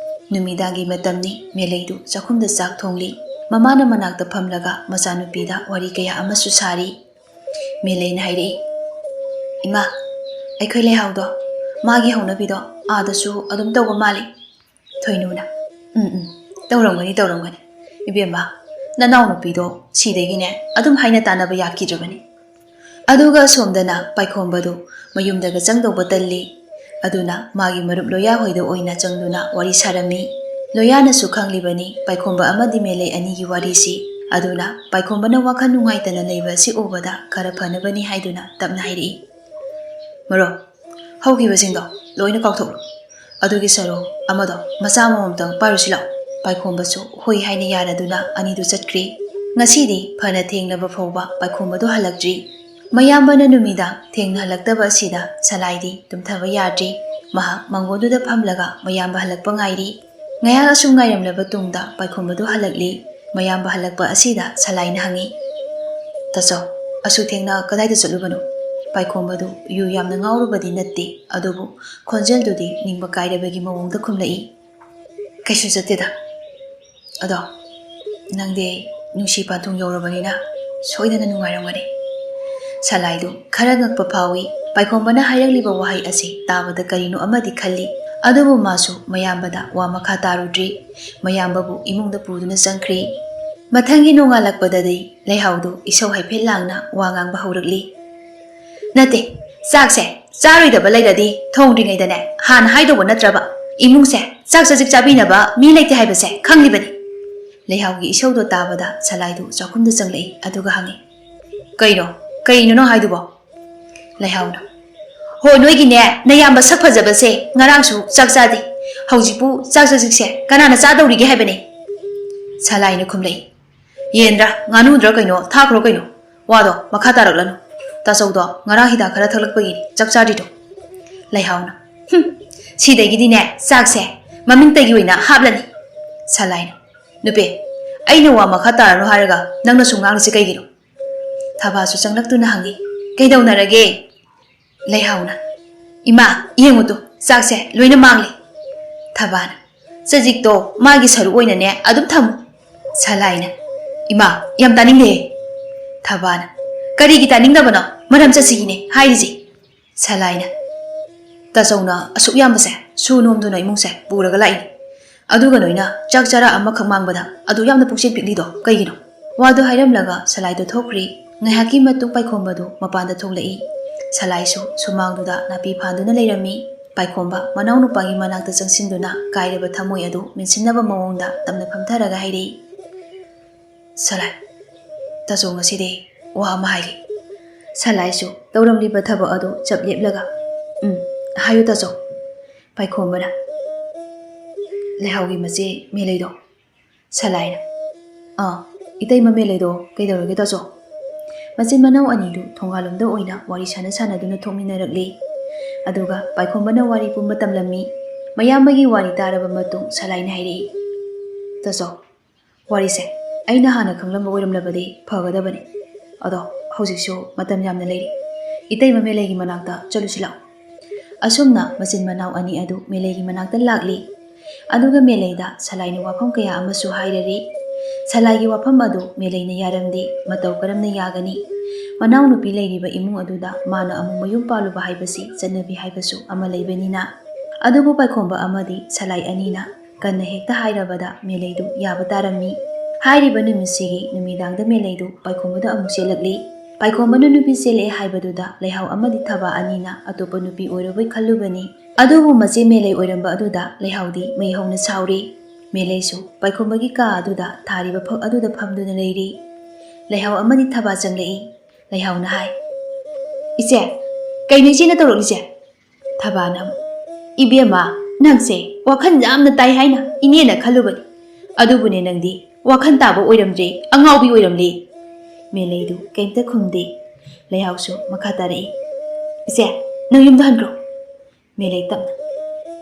ꯅꯨꯃꯤꯗꯥꯡꯒꯤ ꯃꯇꯝꯅꯤ꯫ ꯃꯦꯂꯩꯗꯨ ꯆꯥꯛꯈꯨꯝꯗ ꯆꯥꯛ ꯊꯣꯡꯂꯤ꯫ ꯃꯃꯥꯅ ꯃꯅꯥꯛꯇ ꯐꯝꯂꯒ ꯃꯆꯥꯅꯨꯄꯤꯗ ꯋꯥꯔꯤ ꯀꯌꯥ ꯑꯃꯁꯨ ꯁꯥꯔꯤ꯫ ꯃꯦꯂꯩꯅ ꯍꯥꯏꯔꯛꯏ, "ꯏꯃꯥ, ꯑꯩꯈꯣꯏ ꯂꯩꯍꯥꯎꯗꯣ, ꯃꯥꯒꯤ ꯍꯧꯅꯕꯤꯗꯣ ꯑꯥꯗꯁꯨ ꯑꯗꯨꯝ ꯇꯧꯕ ꯃꯥꯜꯂꯤ꯫" ꯊꯣꯏꯅꯨꯅ, "ꯎꯝ, ꯎꯝ, ꯇꯧꯔꯝꯒꯅꯤ, ꯇꯧꯔꯝꯒꯅꯤ꯫ ꯏꯕꯦꯝꯃ, ꯅꯅꯥꯎꯅꯨꯄꯤꯗꯣ ꯁꯤꯗꯒꯤꯅꯦ ꯑꯗꯨꯝ ꯍꯥꯏꯅ ꯇꯥꯅꯕ ꯌꯥꯈꯤꯗ꯭ꯔꯕꯅꯤ꯫" ꯑꯗꯨꯒ ꯁꯣꯝꯗꯅ ꯄꯥꯏꯈꯣꯝꯕꯗꯨ ꯃꯌꯨꯝꯗꯒ ꯆꯪꯗꯧꯕ ꯇꯜꯂꯤ꯫ ꯑꯗꯨꯅ ꯃꯥꯒꯤ ꯃꯔꯨꯞ ꯂꯣꯌꯥ ꯍꯣꯏꯗ ꯑꯣꯏꯅ ꯆꯪꯗꯨꯅ ꯋꯥꯔꯤ ꯁꯥꯔꯝꯃꯤ꯫ ꯂꯣꯌꯥꯅꯁꯨ ꯈꯪꯂꯤꯕꯅꯤ ꯄꯥꯏꯈꯣꯝꯕ ꯑꯃꯗꯤ ꯃꯦꯂꯩ ꯑꯅꯤꯒꯤ ꯋꯥꯔꯤꯁꯤ꯫ ꯑꯗꯨꯅ ꯄꯥꯏꯈꯣꯝꯕꯅ ꯋꯥꯈꯜ ꯅꯨꯡꯉꯥꯏꯇꯅ ꯂꯩꯕ ꯑꯁꯤ ꯎꯕꯗ ꯈꯔ ꯐꯅꯕꯅꯤ ꯍꯥꯏꯗꯨꯅ ꯇꯞꯅ ꯍꯥꯏꯔꯛꯏ, "ꯃꯔꯣ, ꯍꯧꯈꯤꯕꯁꯤꯡꯗꯣ ꯂꯣꯏꯅ ꯀꯥꯎꯊꯣꯛꯂꯣ꯫ ꯑꯗꯨꯒꯤ ꯁꯔꯨꯛ ꯑꯃꯗꯣ ꯃꯆꯥ ꯑꯃꯃꯝꯇꯪ ꯄꯥꯏꯔꯨꯁꯤ ꯂꯥꯛꯑꯣ꯫" ꯄꯥꯏꯈꯣꯝꯕꯁꯨ ꯍꯣꯏ ꯍꯥꯏꯅ ꯌꯥꯔꯗꯨꯅ ꯑꯅꯤꯗꯨ ꯆꯠꯈ꯭ꯔꯤ꯫ ꯉꯁꯤꯗꯤ ꯐꯅ ꯊꯦꯡꯅꯕ ꯐꯥꯎꯕ ꯄꯥꯏꯈꯣꯝꯕꯗꯨ ꯍꯜꯂꯛꯇ꯭ꯔꯤ꯫ ꯃꯌꯥꯝꯕꯅ ꯅꯨꯃꯤꯗꯥꯡ ꯊꯦꯡꯅ ꯍꯜꯂꯛꯇꯕ ꯑꯁꯤꯗ ꯁꯂꯥꯏꯗꯤ ꯇꯨꯝꯊꯕ ꯌꯥꯗ꯭ꯔꯤ꯫ ꯃꯍꯥꯛ ꯃꯪꯒꯣꯟꯗꯨꯗ ꯐꯝꯂꯒ ꯃꯌꯥꯝꯕ ꯍꯜꯂꯛꯄ ꯉꯥꯏꯔꯤ꯫ ꯉꯥꯏꯍꯥꯛ ꯑꯁꯨꯝ ꯉꯥꯏꯔꯝꯂꯕ ꯇꯨꯡꯗ ꯄꯥꯏꯈꯣꯝꯕꯗꯨ ꯍꯜꯂꯛꯂꯤ꯫ ꯃꯌꯥꯝꯕ ꯍꯜꯂꯛꯄ ꯑꯁꯤꯗ ꯁꯂꯥꯏꯅ ꯍꯪꯉꯤ, "ꯇꯥꯆꯧ, ꯑꯁꯨꯛ ꯊꯦꯡꯅ ꯀꯗꯥꯏꯗ ꯆꯠꯂꯨꯕꯅꯣ?" ꯄꯥꯏꯈꯣꯝꯕꯗꯨ ꯌꯨ ꯌꯥꯝꯅ ꯉꯥꯎꯔꯨꯕꯗꯤ ꯅꯠꯇꯦ, ꯑꯗꯨꯕꯨ ꯈꯣꯟꯖꯦꯜꯗꯨꯗꯤ ꯅꯤꯡꯕ ꯀꯥꯏꯔꯕꯒꯤ ꯃꯑꯣꯡꯗ ꯈꯨꯝꯂꯛꯏ, "ꯀꯩꯁꯨ ꯆꯠꯇꯦꯗ꯫ ꯑꯗꯣ ꯅꯪꯗꯤ ꯅꯨꯡꯁꯤ ꯄꯟꯊꯨꯡ ꯌꯧꯔꯕꯅꯤꯅ ꯁꯣꯏꯗꯅ ꯅꯨꯡꯉꯥꯏꯔꯝꯒꯅꯤ꯫" ꯁꯂꯥꯏꯗꯨ ꯈꯔ ꯉꯛꯄ ꯐꯥꯎꯏ꯫ ꯄꯥꯏꯈꯣꯝꯕꯅ ꯍꯥꯏꯔꯛꯂꯤꯕ ꯋꯥꯍꯩ ꯑꯁꯤ ꯇꯥꯕꯗ ꯀꯔꯤꯅꯣ ꯑꯃꯗꯤ ꯈꯜꯂꯤ꯫ ꯑꯗꯨꯕꯨ ꯃꯥꯁꯨ ꯃꯌꯥꯝꯕꯗ ꯋꯥ ꯃꯈꯥ ꯇꯥꯔꯨꯗ꯭ꯔꯤ꯫ ꯃꯌꯥꯝꯕꯕꯨ ꯏꯃꯨꯡꯗ ꯄꯨꯗꯨꯅ ꯆꯪꯈ꯭ꯔꯤ꯫ ꯃꯊꯪꯒꯤ ꯅꯣꯡꯉꯥꯜꯂꯛꯄꯗꯗꯤ ꯂꯩꯍꯥꯎꯗꯨ ꯏꯁꯧ ꯍꯥꯏꯐꯦꯠ ꯂꯥꯡꯅ ꯋꯥ ꯉꯥꯡꯕ ꯍꯧꯔꯛꯂꯤ꯫ "ꯅꯠꯇꯦ, ꯆꯥꯛꯁꯦ ꯆꯥꯔꯣꯏꯗꯕ ꯂꯩꯔꯗꯤ ꯊꯣꯡꯗ꯭ꯔꯤꯉꯩꯗꯅꯦ ꯍꯥꯟꯅ ꯍꯥꯏꯗꯧꯕ ꯅꯠꯇ꯭ꯔꯕ? ꯏꯃꯨꯡꯁꯦ ꯆꯥꯛ ꯆꯖꯤꯛ ꯆꯥꯕꯤꯅꯕ ꯃꯤ ꯂꯩꯇꯦ ꯍꯥꯏꯕꯁꯦ ꯈꯪꯂꯤꯕꯅꯤ꯫" ꯂꯩꯍꯥꯎꯒꯤ ꯏꯁꯧꯗꯣ ꯇꯥꯕꯗ ꯁꯂꯥꯏꯗꯨ ꯆꯥꯛꯈꯨꯝꯗ ꯆꯪꯂꯛꯏ, ꯑꯗꯨꯒ ꯍꯪꯉꯤ, "ꯀꯩꯅꯣ? ꯀꯩꯅꯣ ꯅꯪ ꯍꯥꯏꯗꯨꯕꯣ?" ꯂꯩꯍꯥꯎꯅ, "ꯍꯣ, ꯅꯣꯏꯒꯤꯅꯦ ꯅꯌꯥꯝꯕ ꯁꯛ ꯐꯖꯕꯁꯦ ꯉꯔꯥꯡꯁꯨ ꯆꯥꯛ ꯆꯥꯗꯦ꯫ ꯍꯧꯖꯤꯛꯄꯨ ꯆꯥꯛ ꯆꯖꯤꯛꯁꯦ ꯀꯅꯥꯅ ꯆꯥꯗꯧꯔꯤꯒꯦ ꯍꯥꯏꯕꯅꯦ?" ꯁꯂꯥꯏꯅ ꯈꯨꯝꯂꯛꯏ, "ꯌꯦꯟꯗ꯭ꯔꯥ ꯉꯥꯅꯨꯗ꯭ꯔꯥ ꯀꯩꯅꯣ ꯊꯥꯈ꯭ꯔꯣ ꯀꯩꯅꯣ꯫ ꯋꯥꯗꯣ ꯃꯈꯥ ꯇꯥꯔꯛꯂꯅꯨ꯫ ꯇꯥꯆꯧꯗꯣ ꯉꯔꯥꯡ ꯍꯤꯗꯥꯛ ꯈꯔ ꯊꯛꯂꯛꯄꯒꯤꯅꯤ ꯆꯥꯛ ꯆꯥꯗ꯭ꯔꯤꯗꯣ꯫" ꯂꯩꯍꯥꯎꯅ, "ꯍꯨꯝ, ꯁꯤꯗꯒꯤꯗꯤꯅꯦ ꯆꯥꯛꯁꯦ ꯃꯃꯤꯡꯇꯒꯤ ꯑꯣꯏꯅ ꯍꯥꯞꯂꯅꯤ꯫" ꯁꯂꯥꯏꯅ, "ꯅꯨꯄꯤ, ꯑꯩꯅ ꯋꯥ ꯃꯈꯥ ꯇꯥꯔꯅꯨ ꯍꯥꯏꯔꯒ ꯅꯪꯅ ꯁꯨꯝ ꯉꯥꯡꯂꯤꯁꯤ ꯀꯩꯒꯤꯅꯣ?" ꯊꯕꯥꯁꯨ ꯆꯪꯂꯛꯇꯨꯅ ꯍꯪꯉꯤ, "ꯀꯩꯗꯧꯅꯔꯒꯦ?" ꯂꯩꯍꯥꯎꯅ, "ꯏꯃꯥ, ꯌꯦꯡꯉꯨ ꯇꯨ, ꯆꯥꯛꯁꯦ ꯂꯣꯏꯅ ꯃꯥꯡꯂꯦ꯫" ꯊꯕꯥꯅ, "ꯆꯖꯤꯛꯇꯣ ꯃꯥꯒꯤ ꯁꯔꯨꯛ ꯑꯣꯏꯅꯅꯦ ꯑꯗꯨꯝ ꯊꯝꯃꯨ꯫" ꯁꯂꯥꯏꯅ, "ꯏꯃꯥ, ꯌꯥꯝ ꯇꯥꯅꯤꯡꯗꯦ꯫" ꯊꯕꯥꯅ, "ꯀꯔꯤꯒꯤ ꯇꯥꯅꯤꯡꯗꯕꯅꯣ? ꯃꯔꯝ ꯆꯠꯁꯤꯒꯤꯅꯦ ꯍꯥꯏꯔꯤꯁꯦ꯫" ꯁꯂꯥꯏꯅ, "ꯇꯥꯆꯧꯅ ꯑꯁꯨꯛ ꯌꯥꯝꯕꯁꯦ ꯁꯨ ꯅꯣꯝꯗꯨꯅ ꯏꯃꯨꯡꯁꯦ ꯄꯨꯔꯒ ꯂꯥꯛꯏꯅꯤ꯫ ꯑꯗꯨꯒ ꯅꯣꯏꯅ ꯆꯥꯛ ꯆꯔꯥ ꯑꯃꯈꯛ ꯃꯥꯡꯕꯗ ꯑꯗꯨ ꯌꯥꯝꯅ ꯄꯨꯛꯆꯦꯜ ꯄꯤꯛꯂꯤꯗꯣ ꯀꯩꯒꯤꯅꯣ?" ꯋꯥꯗꯨ ꯍꯥꯏꯔꯝꯂꯒ ꯁꯂꯥꯏꯗꯨ ꯊꯣꯛꯈ꯭ꯔꯤ꯫ ꯉꯥꯏꯍꯥꯛꯀꯤ ꯃꯇꯨꯡ ꯄꯥꯏꯈꯣꯝꯕꯗꯨ ꯃꯄꯥꯟꯗ ꯊꯣꯛꯂꯛꯏ꯫ ꯁꯂꯥꯏꯁꯨ ꯁꯨꯃꯥꯡꯗꯨꯗ ꯅꯥꯄꯤ ꯐꯥꯟꯗꯨꯅ ꯂꯩꯔꯝꯃꯤ꯫ ꯄꯥꯏꯈꯣꯝꯕ ꯃꯅꯥꯎꯅꯨꯄꯥꯒꯤ ꯃꯅꯥꯛꯇ ꯆꯪꯁꯤꯟꯗꯨꯅ ꯀꯥꯏꯔꯕ ꯊꯃꯣꯏ ꯑꯗꯨ ꯃꯦꯟꯁꯤꯟꯅꯕ ꯃꯑꯣꯡꯗ ꯇꯞꯅ ꯐꯝꯊꯔꯒ ꯍꯥꯏꯔꯛꯏ, "ꯁꯂꯥꯏ, ꯇꯥꯆꯧ ꯉꯁꯤꯗꯤ ꯋꯥ ꯑꯃ ꯍꯥꯏꯒꯦ꯫" ꯁꯂꯥꯏꯁꯨ ꯇꯧꯔꯝꯂꯤꯕ ꯊꯕꯛ ꯑꯗꯨ ꯆꯞ ꯂꯦꯞꯂꯒ, "ꯎꯝ, ꯍꯥꯏꯌꯨ ꯇꯥꯆꯧ꯫" ꯄꯥꯏꯈꯣꯝꯕꯅ, "ꯂꯩꯍꯥꯎꯒꯤ ꯃꯆꯦ ꯃꯦꯂꯩꯗꯣ꯫" ꯁꯂꯥꯏꯅ, "ꯑꯥ, ꯏꯇꯩꯃ ꯃꯦꯂꯩꯗꯣ ꯀꯩꯗꯧꯔꯒꯦ ꯇꯥꯆꯧ?" ꯃꯆꯤꯟ ꯃꯅꯥꯎ ꯑꯅꯤꯗꯨ ꯊꯣꯡꯒꯥꯜꯂꯣꯝꯗ ꯑꯣꯏꯅ ꯋꯥꯔꯤ ꯁꯥꯟꯅ ꯁꯥꯟꯅꯗꯨꯅ ꯊꯣꯛꯃꯤꯟꯅꯔꯛꯂꯤ꯫ ꯑꯗꯨꯒ ꯄꯥꯏꯈꯣꯝꯕꯅ ꯋꯥꯔꯤ ꯄꯨꯝꯕ ꯇꯝꯂꯝꯃꯤ꯫ ꯃꯌꯥꯝꯕꯒꯤ ꯋꯥꯔꯤ ꯇꯥꯔꯕ ꯃꯇꯨꯡ ꯁꯂꯥꯏꯅ ꯍꯥꯏꯔꯛꯏ, "ꯇꯥꯆꯧ, ꯋꯥꯔꯤꯁꯦ ꯑꯩꯅ ꯍꯥꯟꯅ ꯈꯪꯂꯝꯕ ꯑꯣꯏꯔꯝꯂꯕꯗꯤ ꯐꯒꯗꯕꯅꯤ꯫ ꯑꯗꯣ ꯍꯧꯖꯤꯛꯁꯨ ꯃꯇꯝ ꯌꯥꯝꯅ ꯂꯩꯔꯤ꯫ ꯏꯇꯩꯃ ꯃꯦꯂꯩꯒꯤ ꯃꯅꯥꯛꯇ ꯆꯠꯂꯨꯁꯤ ꯂꯥꯛꯑꯣ꯫" ꯑꯁꯨꯝꯅ ꯃꯆꯤꯟ ꯃꯅꯥꯎ ꯑꯅꯤ ꯑꯗꯨ ꯃꯦꯂꯩꯒꯤ ꯃꯅꯥꯛꯇ ꯂꯥꯛꯂꯤ꯫ ꯑꯗꯨꯒ ꯃꯦꯂꯩꯗ ꯁꯂꯥꯏꯅ ꯋꯥꯐꯝ ꯀꯌꯥ ꯑꯃꯁꯨ ꯍꯥꯏꯔꯔꯤ꯫ ꯁꯂꯥꯏꯒꯤ ꯋꯥꯐꯝ ꯑꯗꯨ ꯃꯦꯂꯩꯅ ꯌꯥꯔꯝꯗꯦ꯫ ꯃꯇꯧ ꯀꯔꯝꯅ ꯌꯥꯒꯅꯤ? ꯃꯅꯥꯎꯅꯨꯄꯤ ꯂꯩꯔꯤꯕ ꯏꯃꯨꯡ ꯑꯗꯨꯗ ꯃꯥꯅ ꯑꯃꯨꯛ ꯃꯌꯨꯝ ꯄꯥꯜꯂꯨꯕ ꯍꯥꯏꯕꯁꯤ ꯆꯠꯅꯕꯤ ꯍꯥꯏꯕꯁꯨ ꯑꯃ ꯂꯩꯕꯅꯤꯅ꯫ ꯑꯗꯨꯕꯨ ꯄꯥꯏꯈꯣꯝꯕ ꯑꯃꯗꯤ ꯁꯂꯥꯏ ꯑꯅꯤꯅ ꯀꯟꯅ ꯍꯦꯛꯇ ꯍꯥꯏꯔꯕꯗ ꯃꯦꯂꯩꯗꯨ ꯌꯥꯕ ꯇꯥꯔꯝꯃꯤ꯫ ꯍꯥꯏꯔꯤꯕ ꯅꯨꯃꯤꯠꯁꯤꯒꯤ ꯅꯨꯃꯤꯗꯥꯡꯗ ꯃꯦꯂꯩꯗꯨ ꯄꯥꯏꯈꯣꯝꯕꯗ ꯑꯃꯨꯛ ꯆꯦꯜꯂꯛꯂꯤ꯫ ꯄꯥꯏꯈꯣꯝꯕꯅ ꯅꯨꯄꯤ ꯆꯦꯜꯂꯛꯑꯦ ꯍꯥꯏꯕꯗꯨꯗ ꯂꯩꯍꯥꯎ ꯑꯃꯗꯤ ꯊꯕꯥ ꯑꯅꯤꯅ ꯑꯇꯣꯞꯄ ꯅꯨꯄꯤ ꯑꯣꯏꯔꯕꯣꯏ ꯈꯜꯂꯨꯕꯅꯤ꯫ ꯑꯗꯨꯕꯨ ꯃꯆꯦ ꯃꯦꯂꯩ ꯑꯣꯏꯔꯝꯕ ꯑꯗꯨꯗ ꯂꯩꯍꯥꯎꯗꯤ ꯃꯩ ꯍꯧꯅ ꯁꯥꯎꯔꯤ꯫ ꯃꯦꯂꯩꯁꯨ ꯄꯥꯏꯈꯣꯝꯕꯒꯤ ꯀꯥ ꯑꯗꯨꯗ ꯊꯥꯔꯤꯕ ꯐꯛ ꯑꯗꯨꯗ ꯐꯝꯗꯨꯅ ꯂꯩꯔꯤ꯫ ꯂꯩꯍꯥꯎ ꯑꯃꯗꯤ ꯊꯕꯥ ꯆꯪꯂꯛꯏ꯫ ꯂꯩꯍꯥꯎꯅ ꯍꯥꯏ, "ꯏꯆꯦ, ꯀꯩꯅꯣ ꯏꯆꯦꯅ ꯇꯧꯔꯛꯂꯤꯁꯦ?" ꯊꯕꯥꯅ ꯑꯃꯨꯛ, "ꯏꯕꯦꯝꯃ, ꯅꯪꯁꯦ ꯋꯥꯈꯜ ꯌꯥꯝꯅ ꯇꯥꯏ ꯍꯥꯏꯅ ꯏꯅꯦꯅ ꯈꯜꯂꯨꯕꯅꯤ꯫ ꯑꯗꯨꯕꯨꯅꯦ ꯅꯪꯗꯤ ꯋꯥꯈꯜ ꯇꯥꯕ ꯑꯣꯏꯔꯝꯗ꯭ꯔꯦ, ꯑꯉꯥꯎꯕꯤ ꯑꯣꯏꯔꯝꯂꯦ꯫" ꯃꯦꯂꯩꯗꯨ ꯀꯩꯝꯇ ꯈꯨꯝꯗꯦ꯫ ꯂꯩꯍꯥꯎꯁꯨ ꯃꯈꯥ ꯇꯥꯔꯛꯏ, "ꯏꯆꯦ, ꯅꯪ ꯌꯨꯝꯗ ꯍꯟꯈ꯭ꯔꯣ꯫" ꯃꯦꯂꯩ ꯇꯞꯅ,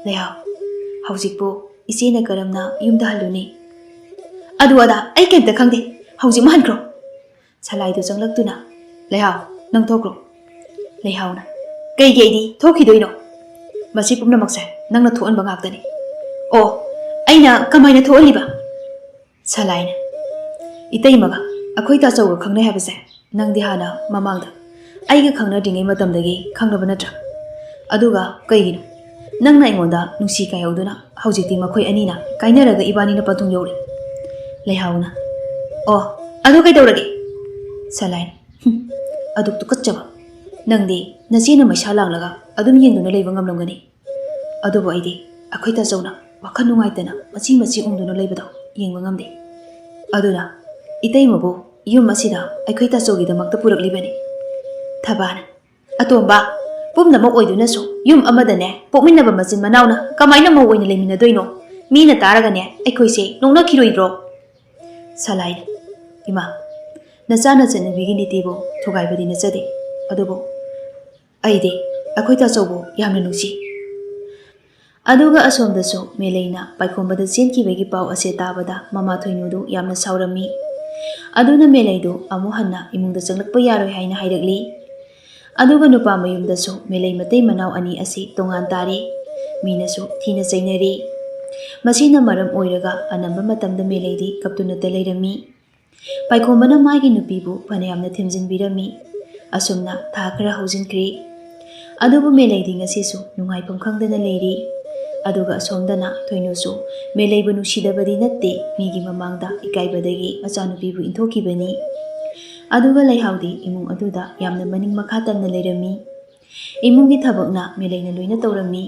"ꯂꯩꯍꯥꯎ, ꯍꯧꯖꯤꯛꯄꯨ ꯏꯆꯦꯅ ꯀꯔꯝꯅ ꯌꯨꯝꯗ ꯍꯜꯂꯨꯅꯤ?" "ꯑꯗꯨ ꯑꯗꯥ ꯑꯩ ꯀꯩꯝꯇ ꯈꯪꯗꯦ, ꯍꯧꯖꯤꯛꯃꯛ ꯍꯟꯈ꯭ꯔꯣ꯫" ꯁꯂꯥꯏꯗꯨ ꯆꯪꯂꯛꯇꯨꯅ, "ꯂꯩꯍꯥꯎ, ꯅꯪ ꯊꯣꯛꯈ꯭ꯔꯣ꯫" ꯂꯩꯍꯥꯎꯅ, "ꯀꯩꯒꯤ ꯑꯩꯗꯤ ꯊꯣꯛꯈꯤꯗꯣꯏꯅꯣ? ꯃꯁꯤ ꯄꯨꯝꯅꯃꯛꯁꯦ ꯅꯪꯅ ꯊꯣꯛꯍꯟꯕ ꯉꯥꯛꯇꯅꯤ꯫" "ꯑꯣ, ꯑꯩꯅ ꯀꯃꯥꯏꯅ ꯊꯣꯛꯍꯜꯂꯤꯕ?" ꯁꯂꯥꯏꯅ, "ꯏꯇꯩꯃꯒ ꯑꯩꯈꯣꯏ ꯇꯥꯆꯧꯒ ꯈꯪꯅꯩ ꯍꯥꯏꯕꯁꯦ ꯅꯪꯗꯤ ꯍꯥꯟꯅ ꯃꯃꯥꯡꯗ ꯑꯩꯒ ꯈꯪꯅꯗ꯭ꯔꯤꯉꯩ ꯃꯇꯝꯗꯒꯤ ꯈꯪꯅꯕ ꯅꯠꯇ꯭ꯔꯥ? ꯑꯗꯨꯒ ꯀꯩꯒꯤꯅꯣ ꯅꯪꯅ ꯑꯩꯉꯣꯟꯗ ꯅꯨꯡꯁꯤ ꯀꯥꯏꯍꯧꯗꯨꯅ ꯍꯧꯖꯤꯛꯇꯤ ꯃꯈꯣꯏ ꯑꯅꯤꯅ ꯀꯥꯏꯅꯔꯒ ꯏꯕꯥꯅꯤꯅ ꯄꯟꯊꯨꯡ ꯌꯧꯔꯦ?" ꯂꯩꯍꯥꯎꯅ, "ꯑꯣ, ꯑꯗꯨ ꯀꯩꯗꯧꯔꯒꯦ?" ꯁꯂꯥꯏꯅ, "ꯍꯨꯝ, ꯑꯗꯨꯛ ꯇꯨꯀꯠꯆꯕ꯫ ꯅꯪꯗꯤ ꯅꯆꯦꯅ ꯃꯩꯁꯥ ꯂꯥꯡꯂꯒ ꯑꯗꯨꯝ ꯌꯦꯡꯗꯨꯅ ꯂꯩꯕ ꯉꯝꯂꯝꯒꯅꯤ꯫ ꯑꯗꯨꯕꯨ ꯑꯩꯗꯤ ꯑꯩꯈꯣꯏ ꯇꯥꯆꯧꯅ ꯋꯥꯈꯜ ꯅꯨꯡꯉꯥꯏꯇꯅ ꯃꯆꯤ ꯃꯆꯤ ꯎꯪꯗꯨꯅ ꯂꯩꯕꯗꯣ ꯌꯦꯡꯕ ꯉꯝꯗꯦ꯫ ꯑꯗꯨꯅ ꯏꯇꯩꯃꯕꯨ ꯌꯨꯝ ꯑꯁꯤꯗ ꯑꯩꯈꯣꯏ ꯇꯥꯆꯧꯒꯤꯗꯃꯛꯇ ꯄꯨꯔꯛꯂꯤꯕꯅꯤ꯫ ꯊꯕꯥꯅ, "ꯑꯇꯣꯝꯕ, ꯄꯨꯝꯅꯃꯛ ꯑꯣꯏꯗꯨꯅꯁꯨ ꯌꯨꯝ ꯑꯃꯗꯅꯦ ꯄꯣꯛꯃꯤꯟꯅꯕ ꯃꯆꯤꯟ ꯃꯅꯥꯎꯅ ꯀꯃꯥꯏꯅ ꯃꯧ ꯑꯣꯏꯅ ꯂꯩꯃꯤꯟꯅꯗꯣꯏꯅꯣ? ꯃꯤꯅ ꯇꯥꯔꯒꯅꯦ ꯑꯩꯈꯣꯏꯁꯦ ꯅꯣꯛꯅꯈꯤꯔꯣꯏꯗ꯭ꯔꯣ?" ꯁꯂꯥꯏꯅ, "ꯏꯃꯥ, ꯅꯆꯥꯅ ꯆꯠꯅꯕꯤꯒꯤ ꯅꯤꯇꯤꯕꯨ ꯊꯨꯒꯥꯏꯕꯗꯤ ꯅꯠꯆꯗꯦ, ꯑꯗꯨꯕꯨ ꯑꯩꯗꯤ ꯑꯩꯈꯣꯏ ꯇꯥꯆꯧꯕꯨ ꯌꯥꯝꯅ ꯅꯨꯡꯁꯤ꯫" ꯑꯗꯨꯒ ꯑꯁꯣꯝꯗꯁꯨ ꯃꯦꯂꯩꯅ ꯄꯥꯏꯈꯣꯝꯕꯗ ꯆꯦꯟꯈꯤꯕꯒꯤ ꯄꯥꯎ ꯑꯁꯦ ꯇꯥꯕꯗ ꯃꯃꯥ ꯊꯣꯏꯅꯨꯗꯨ ꯌꯥꯝꯅ ꯁꯥꯎꯔꯝꯃꯤ꯫ ꯑꯗꯨꯅ ꯃꯦꯂꯩꯗꯨ ꯑꯃꯨꯛ ꯍꯟꯅ ꯏꯃꯨꯡꯗ ꯆꯪꯂꯛꯄ ꯌꯥꯔꯣꯏ ꯍꯥꯏꯅ ꯍꯥꯏꯔꯛꯂꯤ꯫ ꯑꯗꯨꯒ ꯅꯨꯄꯥ ꯃꯌꯨꯝꯗꯁꯨ ꯃꯦꯂꯩ ꯃꯇꯩ ꯃꯅꯥꯎ ꯑꯅꯤ ꯑꯁꯤ ꯇꯣꯉꯥꯟ ꯇꯥꯔꯤ꯫ ꯃꯤꯅꯁꯨ ꯊꯤꯅ ꯆꯩꯅꯔꯤ꯫ ꯃꯁꯤꯅ ꯃꯔꯝ ꯑꯣꯏꯔꯒ ꯑꯅꯝꯕ ꯃꯇꯝꯗ ꯃꯦꯂꯩꯗꯤ ꯀꯞꯇꯨꯅꯇ ꯂꯩꯔꯝꯃꯤ꯫ ꯄꯥꯏꯈꯣꯝꯕꯅ ꯃꯥꯒꯤ ꯅꯨꯄꯤꯕꯨ ꯐꯅꯌꯥꯝꯅ ꯊꯦꯝꯖꯤꯟꯕꯤꯔꯝꯃꯤ꯫ ꯑꯁꯨꯝꯅ ꯊꯥ ꯈꯔ ꯍꯧꯖꯤꯟꯈ꯭ꯔꯦ꯫ ꯑꯗꯨꯕꯨ ꯃꯦꯂꯩꯗꯤ ꯉꯁꯤꯁꯨ ꯅꯨꯡꯉꯥꯏꯐꯝ ꯈꯪꯗꯅ ꯂꯩꯔꯤ꯫ ꯑꯗꯨꯒ ꯑꯁꯣꯝꯗꯅ ꯊꯣꯏꯅꯨꯁꯨ ꯃꯦꯂꯩꯕꯨ ꯅꯨꯡꯁꯤꯗꯕꯗꯤ ꯅꯠꯇꯦ, ꯃꯤꯒꯤ ꯃꯃꯥꯡꯗ ꯏꯀꯥꯏꯕꯗꯒꯤ ꯃꯆꯥꯅꯨꯄꯤꯕꯨ ꯏꯟꯊꯣꯛꯈꯤꯕꯅꯤ꯫ ꯑꯗꯨꯒ ꯂꯩꯍꯥꯎꯗꯤ ꯏꯃꯨꯡ ꯑꯗꯨꯗ ꯌꯥꯝꯅ ꯃꯅꯤꯡ ꯃꯈꯥ ꯇꯝꯅ ꯂꯩꯔꯝꯃꯤ꯫ ꯏꯃꯨꯡꯒꯤ ꯊꯕꯛꯅ ꯃꯦꯂꯩꯅ ꯂꯣꯏꯅ ꯇꯧꯔꯝꯃꯤ꯫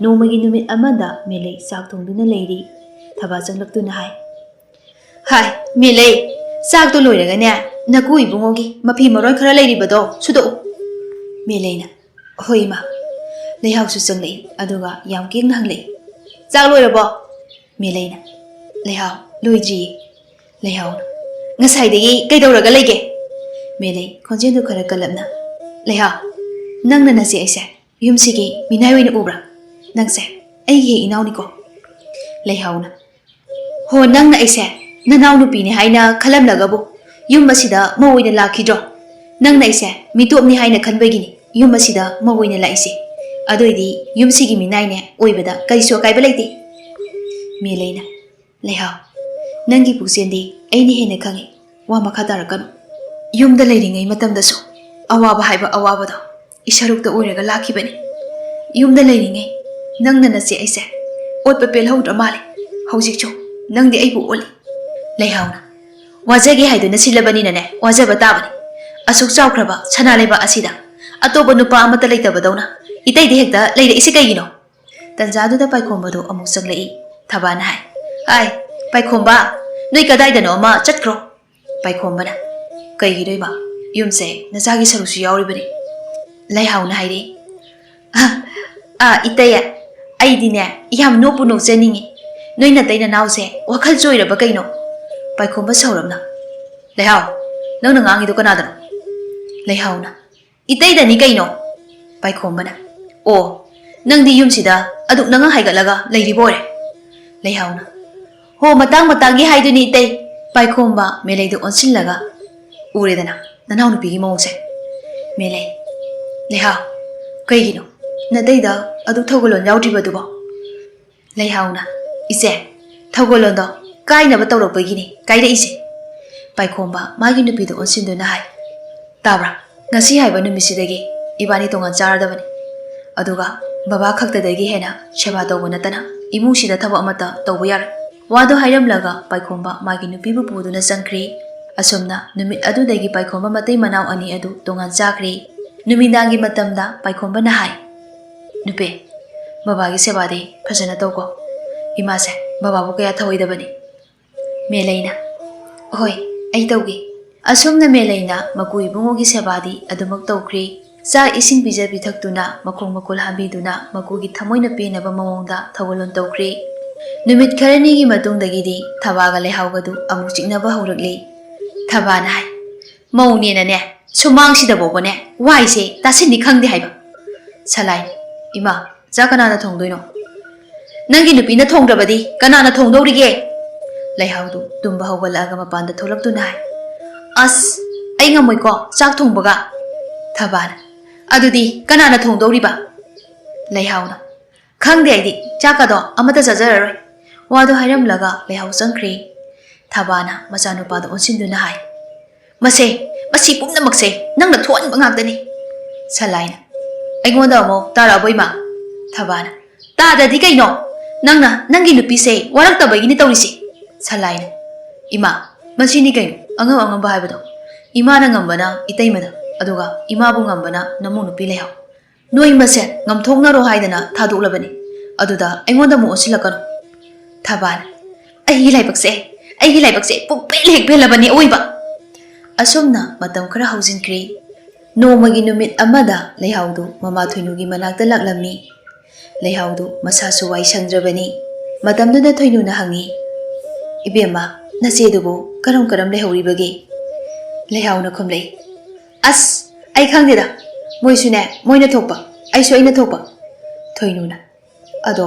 ꯅꯣꯡꯃꯒꯤ ꯅꯨꯃꯤꯠ ꯑꯃꯗ ꯃꯦꯂꯩ ꯆꯥꯛ ꯊꯣꯡꯗꯨꯅ ꯂꯩꯔꯤ꯫ ꯊꯕꯥ ꯆꯪꯂꯛꯇꯨꯅ ꯍꯥꯏ, "ꯍꯥꯏ, ꯃꯦꯂꯩ, ꯆꯥꯛꯇꯣ ꯂꯣꯏꯔꯒꯅꯦ, ꯅꯀꯨ ꯏꯕꯨꯡꯉꯣꯒꯤ ꯃꯐꯤ ꯃꯔꯣꯟ ꯈꯔ ꯂꯩꯔꯤꯕꯗꯣ ꯁꯨꯗꯣꯛꯎ꯫" ꯃꯦꯂꯩꯅ, "ꯍꯣꯏ ꯏꯃꯥ꯫" ꯂꯩꯍꯥꯎꯁꯨ ꯆꯪꯂꯛꯏ, ꯑꯗꯨꯒ ꯌꯥꯝ ꯀꯦꯡꯅ ꯍꯪꯂꯛꯏ, "ꯆꯥꯛ ꯂꯣꯏꯔꯕꯣ?" ꯃꯦꯂꯩꯅ, "ꯂꯩꯍꯥꯎ, ꯂꯣꯏꯗ꯭ꯔꯤꯌꯦ꯫" ꯂꯩꯍꯥꯎꯅ, "ꯉꯁꯥꯏꯗꯒꯤ ꯀꯩꯗꯧꯔꯒ ꯂꯩꯒꯦ?" ꯃꯦꯂꯩ ꯈꯣꯟꯖꯦꯜꯗꯨ ꯈꯔ ꯀꯜꯂꯞꯅ, "ꯂꯩꯍꯥꯎ, ꯅꯪꯅ ꯅꯆꯦ ꯑꯩꯁꯦ ꯌꯨꯝꯁꯤꯒꯤ ꯃꯤꯅꯥꯏ ꯑꯣꯏꯅ ꯎꯕ꯭ꯔꯥ? ꯅꯪꯁꯦ ꯑꯩꯒꯤ ꯍꯦꯛ ꯏꯅꯥꯎꯅꯤꯀꯣ꯫" ꯂꯩꯍꯥꯎꯅ, "ꯍꯣ, ꯅꯪꯅ ꯑꯩꯁꯦ ꯅꯅꯥꯎ ꯅꯨꯄꯤꯅꯦ ꯍꯥꯏꯅ ꯈꯜꯂꯝꯂꯒꯕꯨ ꯌꯨꯝ ꯑꯁꯤꯗ ꯃꯧ ꯑꯣꯏꯅ ꯂꯥꯛꯈꯤꯗ꯭ꯔꯣ? ꯅꯪꯅ ꯑꯩꯁꯦ ꯃꯤꯇꯣꯞꯅꯤ ꯍꯥꯏꯅ ꯈꯟꯕꯒꯤꯅꯤ ꯌꯨꯝ ꯑꯁꯤꯗ ꯃꯧ ꯑꯣꯏꯅ ꯂꯥꯛꯏꯁꯦ꯫ ꯑꯗꯨꯏꯗꯤ ꯌꯨꯝꯁꯤꯒꯤ ꯃꯤꯅꯥꯏꯅꯦ ꯑꯣꯏꯕꯗ ꯀꯔꯤꯁꯨ ꯑꯀꯥꯏꯕ ꯂꯩꯇꯦ꯫" ꯃꯦꯂꯩꯅ, "ꯂꯩꯍꯥꯎ, ꯅꯪꯒꯤ ꯄꯨꯛꯆꯦꯜꯗꯤ ꯑꯩꯅ ꯍꯦꯟꯅ ꯈꯪꯉꯤ꯫ ꯋꯥ ꯃꯈꯥ ꯇꯥꯔꯛꯀꯅꯨ꯫ ꯌꯨꯝꯗ ꯂꯩꯔꯤꯉꯩ ꯃꯇꯝꯗꯁꯨ ꯑꯋꯥꯕ ꯍꯥꯏꯕ ꯑꯋꯥꯕꯗꯣ ꯏꯁꯥꯔꯨꯛꯇ ꯑꯣꯏꯔꯒ ꯂꯥꯛꯈꯤꯕꯅꯤ꯫ ꯌꯨꯝꯗ ꯂꯩꯔꯤꯉꯩ ꯅꯪꯅ ꯅꯆꯦ ꯑꯩꯁꯦ ꯑꯣꯠꯄ ꯄꯦꯜꯍꯧꯗ꯭ꯔ ꯃꯥꯜꯂꯦ꯫ ꯍꯧꯖꯤꯛꯁꯨ ꯅꯪꯗꯤ ꯑꯩꯕꯨ ꯑꯣꯠꯂꯤ꯫" ꯂꯩꯍꯥꯎꯅ, "ꯋꯥꯖꯒꯦ ꯍꯥꯏꯗꯨꯅ ꯁꯤꯜꯂꯕꯅꯤꯅꯅꯦ, ꯋꯥꯖꯕ ꯇꯥꯕꯅꯤ꯫ ꯑꯁꯨꯛ ꯆꯥꯎꯈ꯭ꯔꯕ ꯁꯅꯥ ꯂꯩꯕꯥꯛ ꯑꯁꯤꯗ ꯑꯇꯣꯞꯄ ꯅꯨꯄꯥ ꯑꯃꯠꯇ ꯂꯩꯇꯕꯗꯧꯅ ꯏꯇꯩꯗ ꯍꯦꯛꯇ ꯂꯩꯔꯛꯏꯁꯤ ꯀꯩꯒꯤꯅꯣ?" ꯇꯟꯖꯥꯗꯨꯗ ꯄꯥꯏꯈꯣꯝꯕꯗꯣ ꯑꯃꯨꯛ ꯆꯪꯂꯛꯏ꯫ ꯊꯕꯥꯅ ꯍꯥꯏ, "ꯑꯥꯏ, ꯄꯥꯏꯈꯣꯝꯕ, ꯅꯣꯏ ꯀꯗꯥꯏꯗꯅꯣ ꯑꯃ ꯆꯠꯈ꯭ꯔꯣ"꯫ ꯄꯥꯏꯈꯣꯝꯕꯅ, "ꯀꯩꯒꯤꯅꯣ ꯏꯃꯥ? ꯌꯨꯝꯁꯦ ꯅꯆꯥꯒꯤ ꯁꯔꯨꯛꯁꯨ ꯌꯥꯎꯔꯤꯕꯅꯤ"꯫ ꯂꯩꯍꯥꯎꯅ ꯍꯥꯏꯔꯛꯏ, "ꯑ, ꯑ, ꯏꯇꯩ, ꯑꯩꯗꯤꯅꯦ ꯌꯥꯝ ꯅꯣꯛꯄꯨ ꯅꯣꯛꯆꯅꯤꯡꯉꯤ꯫ ꯅꯣꯏ ꯅꯇꯩ ꯅꯅꯥꯎꯁꯦ ꯋꯥꯈꯜ ꯆꯣꯏꯔꯕ ꯀꯩꯅꯣ?" ꯄꯥꯏꯈꯣꯝꯕ ꯁꯥꯎꯔꯞꯅ, "ꯂꯩꯍꯥꯎ, ꯅꯪꯅ ꯉꯥꯡꯉꯤꯗꯣ ꯀꯅꯥꯗꯅꯣ?" ꯂꯩꯍꯥꯎꯅ, "ꯏꯇꯩꯗꯅꯤ ꯀꯩꯅꯣ"꯫ ꯄꯥꯏꯈꯣꯝꯕꯅ, "ꯑꯣ, ꯅꯪꯗꯤ ꯌꯨꯝꯁꯤꯗ ꯑꯗꯨꯛ ꯅꯉꯥ ꯍꯥꯏꯒꯠꯂꯒ ꯂꯩꯔꯤꯕ ꯑꯣꯏꯔꯦ"꯫ ꯂꯩꯍꯥꯎꯅ, "ꯍꯣ, ꯃꯇꯥꯡ ꯃꯇꯥꯡꯒꯤ ꯍꯥꯏꯗꯨꯅꯤ ꯏꯇꯩ"꯫ ꯄꯥꯏꯈꯣꯝꯕ ꯃꯦꯂꯩꯗ ꯑꯣꯟꯁꯤꯜꯂꯒ, "ꯎꯔꯦꯗꯅ ꯅꯅꯥꯎꯅꯨꯄꯤꯒꯤ ꯃꯑꯣꯡꯁꯦ"꯫ ꯃꯦꯂꯩ, "ꯂꯩꯍꯥꯎ, ꯀꯩꯒꯤꯅꯣ ꯅꯇꯩꯗ ꯑꯗꯨꯛ ꯊꯧꯒꯜꯂꯣꯟ ꯌꯥꯎꯗ꯭ꯔꯤꯕꯗꯨꯕꯣ?" ꯂꯩꯍꯥꯎꯅ, "ꯏꯆꯦ, ꯊꯧꯒꯜꯂꯣꯟꯗꯣ ꯀꯥꯏꯅꯕ ꯇꯧꯔꯛꯄꯒꯤꯅꯤ ꯀꯥꯏꯔꯛꯏꯁꯦ"꯫ ꯄꯥꯏꯈꯣꯝꯕ ꯃꯥꯒꯤ ꯅꯨꯄꯤꯗ ꯑꯣꯟꯁꯤꯟꯗꯨꯅ ꯍꯥꯏ, "ꯇꯥꯕ꯭ꯔꯥ? ꯉꯁꯤ ꯍꯥꯏꯕ ꯅꯨꯃꯤꯠꯁꯤꯗꯒꯤ ꯏꯕꯥꯅꯤ ꯇꯣꯉꯥꯟ ꯆꯥꯔꯗꯕꯅꯤ꯫ ꯑꯗꯨꯒ ꯕꯕꯥ ꯈꯛꯇꯗꯒꯤ ꯍꯦꯟꯅ ꯁꯦꯕꯥ ꯇꯧꯕ ꯅꯠꯇꯅ ꯏꯃꯨꯡꯁꯤꯗ ꯊꯕꯛ ꯑꯃꯠꯇ ꯇꯧꯕ ꯌꯥꯔꯣꯏ"꯫ ꯋꯥꯗꯣ ꯍꯥꯏꯔꯝꯂꯒ ꯄꯥꯏꯈꯣꯝꯕ ꯃꯥꯒꯤ ꯅꯨꯄꯤꯕꯨ ꯄꯨꯗꯨꯅ ꯆꯪꯈ꯭ꯔꯤ꯫ ꯑꯁꯨꯝꯅ ꯅꯨꯃꯤꯠ ꯑꯗꯨꯗꯒꯤ ꯄꯥꯏꯈꯣꯝꯕ ꯃꯇꯩ ꯃꯅꯥꯎ ꯑꯅꯤ ꯑꯗꯨ ꯇꯣꯉꯥꯟ ꯆꯥꯈ꯭ꯔꯤ꯫ ꯅꯨꯃꯤꯗꯥꯡꯒꯤ ꯃꯇꯝꯗ ꯄꯥꯏꯈꯣꯝꯕꯅ ꯍꯥꯏ, "ꯅꯨꯄꯤ, ꯕꯕꯥꯒꯤ ꯁꯦꯕꯥꯗꯤ ꯐꯖꯅ ꯇꯧꯀꯣ꯫ ꯏꯃꯥꯁꯦ ꯕꯕꯥꯕꯨ ꯀꯌꯥ ꯊꯧꯑꯣꯏꯗꯕꯅꯤ"꯫ ꯃꯦꯂꯩꯅ, "ꯍꯣꯏ, ꯑꯩ ꯇꯧꯒꯦ"꯫ ꯑꯁꯨꯝꯅ ꯃꯦꯂꯩꯅ ꯃꯀꯨ ꯏꯕꯨꯡꯉꯣꯒꯤ ꯁꯦꯕꯥꯗꯤ ꯑꯗꯨꯃꯛ ꯇꯧꯈ꯭ꯔꯤ꯫ ꯆꯥꯛ ꯏꯁꯤꯡ ꯄꯤꯖ ꯄꯤꯊꯛꯇꯨꯅ, ꯃꯈꯣꯡ ꯃꯀꯨꯜ ꯍꯥꯝꯕꯤꯗꯨꯅ, ꯃꯀꯨꯒꯤ ꯊꯃꯣꯏꯅ ꯄꯦꯟꯅꯕ ꯃꯑꯣꯡꯗ ꯊꯧꯒꯜꯂꯣꯟ ꯇꯧꯈ꯭ꯔꯤ꯫ ꯅꯨꯃꯤꯠ ꯈꯔꯅꯤꯒꯤ ꯃꯇꯨꯡꯗꯒꯤꯗꯤ ꯊꯕꯥꯒ ꯂꯩꯍꯥꯎꯒꯗꯨ ꯑꯃꯨꯛ ꯆꯤꯛꯅꯕ ꯍꯧꯔꯛꯂꯤ꯫ ꯊꯕꯥꯅ ꯍꯥꯏ, "ꯃꯧꯅꯦꯅꯅꯦ, ꯁꯨꯃꯥꯡꯁꯤꯗ ꯐꯥꯎꯕꯅꯦ ꯋꯥꯏꯁꯦ ꯇꯥꯁꯤꯟꯅꯤ ꯈꯪꯗꯦ ꯍꯥꯏꯕ"꯫ ꯁꯂꯥꯏ, "ꯏꯃꯥ, ꯆꯥꯛ ꯀꯅꯥꯅ ꯊꯣꯡꯗꯣꯏꯅꯣ?" "ꯅꯪꯒꯤ ꯅꯨꯄꯤꯅ ꯊꯣꯡꯗ꯭ꯔꯕꯗꯤ ꯀꯅꯥꯅ ꯊꯣꯡꯗꯧꯔꯤꯒꯦ?" ꯂꯩꯍꯥꯎꯗꯨ ꯇꯨꯝꯕ ꯍꯧꯒꯠꯂꯛꯑꯒ ꯃꯄꯥꯟꯗ ꯊꯣꯛꯂꯛꯇꯨꯅ ꯍꯥꯏ, "ꯑꯁ, ꯑꯩ ꯉꯝꯃꯣꯏꯀꯣ ꯆꯥꯛ ꯊꯣꯡꯕꯒ"꯫ ꯊꯕꯥꯅ, "ꯑꯗꯨꯗꯤ ꯀꯅꯥꯅ ꯊꯣꯡꯗꯧꯔꯤꯕ?" ꯂꯩꯍꯥꯎꯅ, "ꯈꯪꯗꯦ, ꯑꯩꯗꯤ ꯆꯥꯛꯀꯗꯣ ꯑꯃꯠꯇ ꯆꯥꯖꯔꯔꯣꯏ"꯫ ꯋꯥꯗꯣ ꯍꯥꯏꯔꯝꯂꯒ ꯂꯩꯍꯥꯎ ꯆꯪꯈ꯭ꯔꯦ꯫ ꯊꯕꯥꯅ ꯃꯆꯥꯅꯨꯄꯥꯗ ꯑꯣꯟꯁꯤꯟꯗꯨꯅ ꯍꯥꯏ, "ꯃꯁꯦ, ꯃꯁꯤ ꯄꯨꯝꯅꯃꯛꯁꯦ ꯅꯪꯅ ꯊꯣꯛꯍꯟꯕ ꯉꯥꯛꯇꯅꯤ"꯫ ꯁꯂꯥꯏꯅ, "ꯑꯩꯉꯣꯟꯗ ꯑꯃꯨꯛ ꯇꯥꯔꯛꯑꯕꯣ ꯏꯃꯥ?" ꯊꯕꯥꯅ, "ꯇꯥꯗ꯭ꯔꯗꯤ ꯀꯩꯅꯣ? ꯅꯪꯅ ꯅꯪꯒꯤ ꯅꯨꯄꯤꯁꯦ ꯋꯥꯔꯛꯇꯕꯒꯤꯅꯤ ꯇꯧꯔꯤꯁꯦ"꯫ ꯁꯂꯥꯏꯅ, "ꯏꯃꯥ, ꯃꯁꯤꯅꯤ ꯀꯩꯅꯣ ꯑꯉꯝ ꯑꯉꯝꯕ ꯍꯥꯏꯕꯗꯣ꯫ ꯏꯃꯥꯅ ꯉꯝꯕꯅ ꯏꯇꯩꯃꯗ, ꯑꯗꯨꯒ ꯏꯃꯥꯕꯨ ꯉꯝꯕꯅ ꯅꯃꯧ ꯅꯨꯄꯤ ꯂꯩꯍꯥꯎ꯫ ꯅꯣꯏ ꯃꯁꯦꯟ ꯉꯝꯊꯣꯛꯅꯔꯣ ꯍꯥꯏꯗꯅ ꯊꯥꯗꯣꯛꯂꯕꯅꯤ꯫ ꯑꯗꯨꯗ ꯑꯩꯉꯣꯟꯗ ꯑꯃꯨꯛ ꯑꯣꯟꯁꯤꯜꯂꯛꯀꯅꯨ꯫ ꯊꯕꯥꯜ, ꯑꯩꯒꯤ ꯂꯥꯏꯕꯛꯁꯦ, ꯑꯩꯒꯤ ꯂꯥꯏꯕꯛꯁꯦ ꯄꯨꯡꯄꯦꯜ ꯍꯦꯛ ꯄꯦꯜꯂꯕꯅꯤ ꯑꯋꯣꯏꯕ꯫ ꯑꯁꯨꯝꯅ ꯃꯇꯝ ꯈꯔ ꯍꯧꯖꯤꯟꯈ꯭ꯔꯦ꯫ ꯅꯣꯡꯃꯒꯤ ꯅꯨꯃꯤꯠ ꯑꯃꯗ ꯂꯩꯍꯥꯎꯗꯨ ꯃꯃꯥ ꯊꯣꯏꯅꯨꯒꯤ ꯃꯅꯥꯛꯇ ꯂꯥꯛꯂꯝꯃꯤ꯫ ꯂꯩꯍꯥꯎꯗꯨ ꯃꯁꯥꯁꯨ ꯋꯥꯏ ꯁꯪꯗ꯭ꯔꯕꯅꯤ꯫ ꯃꯇꯝꯗꯨꯗ ꯊꯣꯏꯅꯨꯅ ꯍꯪꯉꯤ, "ꯏꯕꯦꯝꯃ, ꯅꯆꯦꯗꯨꯕꯨ ꯀꯔꯝ ꯀꯔꯝ ꯂꯩꯍꯧꯔꯤꯕꯒꯦ?" ꯂꯩꯍꯥꯎꯅ ꯈꯨꯝꯂꯛꯏ, "ꯑꯁ, ꯑꯩ ꯈꯪꯗꯦꯗ꯫ ꯃꯣꯏꯁꯨꯅꯦ, ꯃꯣꯏꯅ ꯊꯣꯛꯄ, ꯑꯩꯁꯨ ꯑꯩꯅ ꯊꯣꯛꯄ꯫" ꯊꯣꯏꯅꯨꯅ, "ꯑꯗꯣ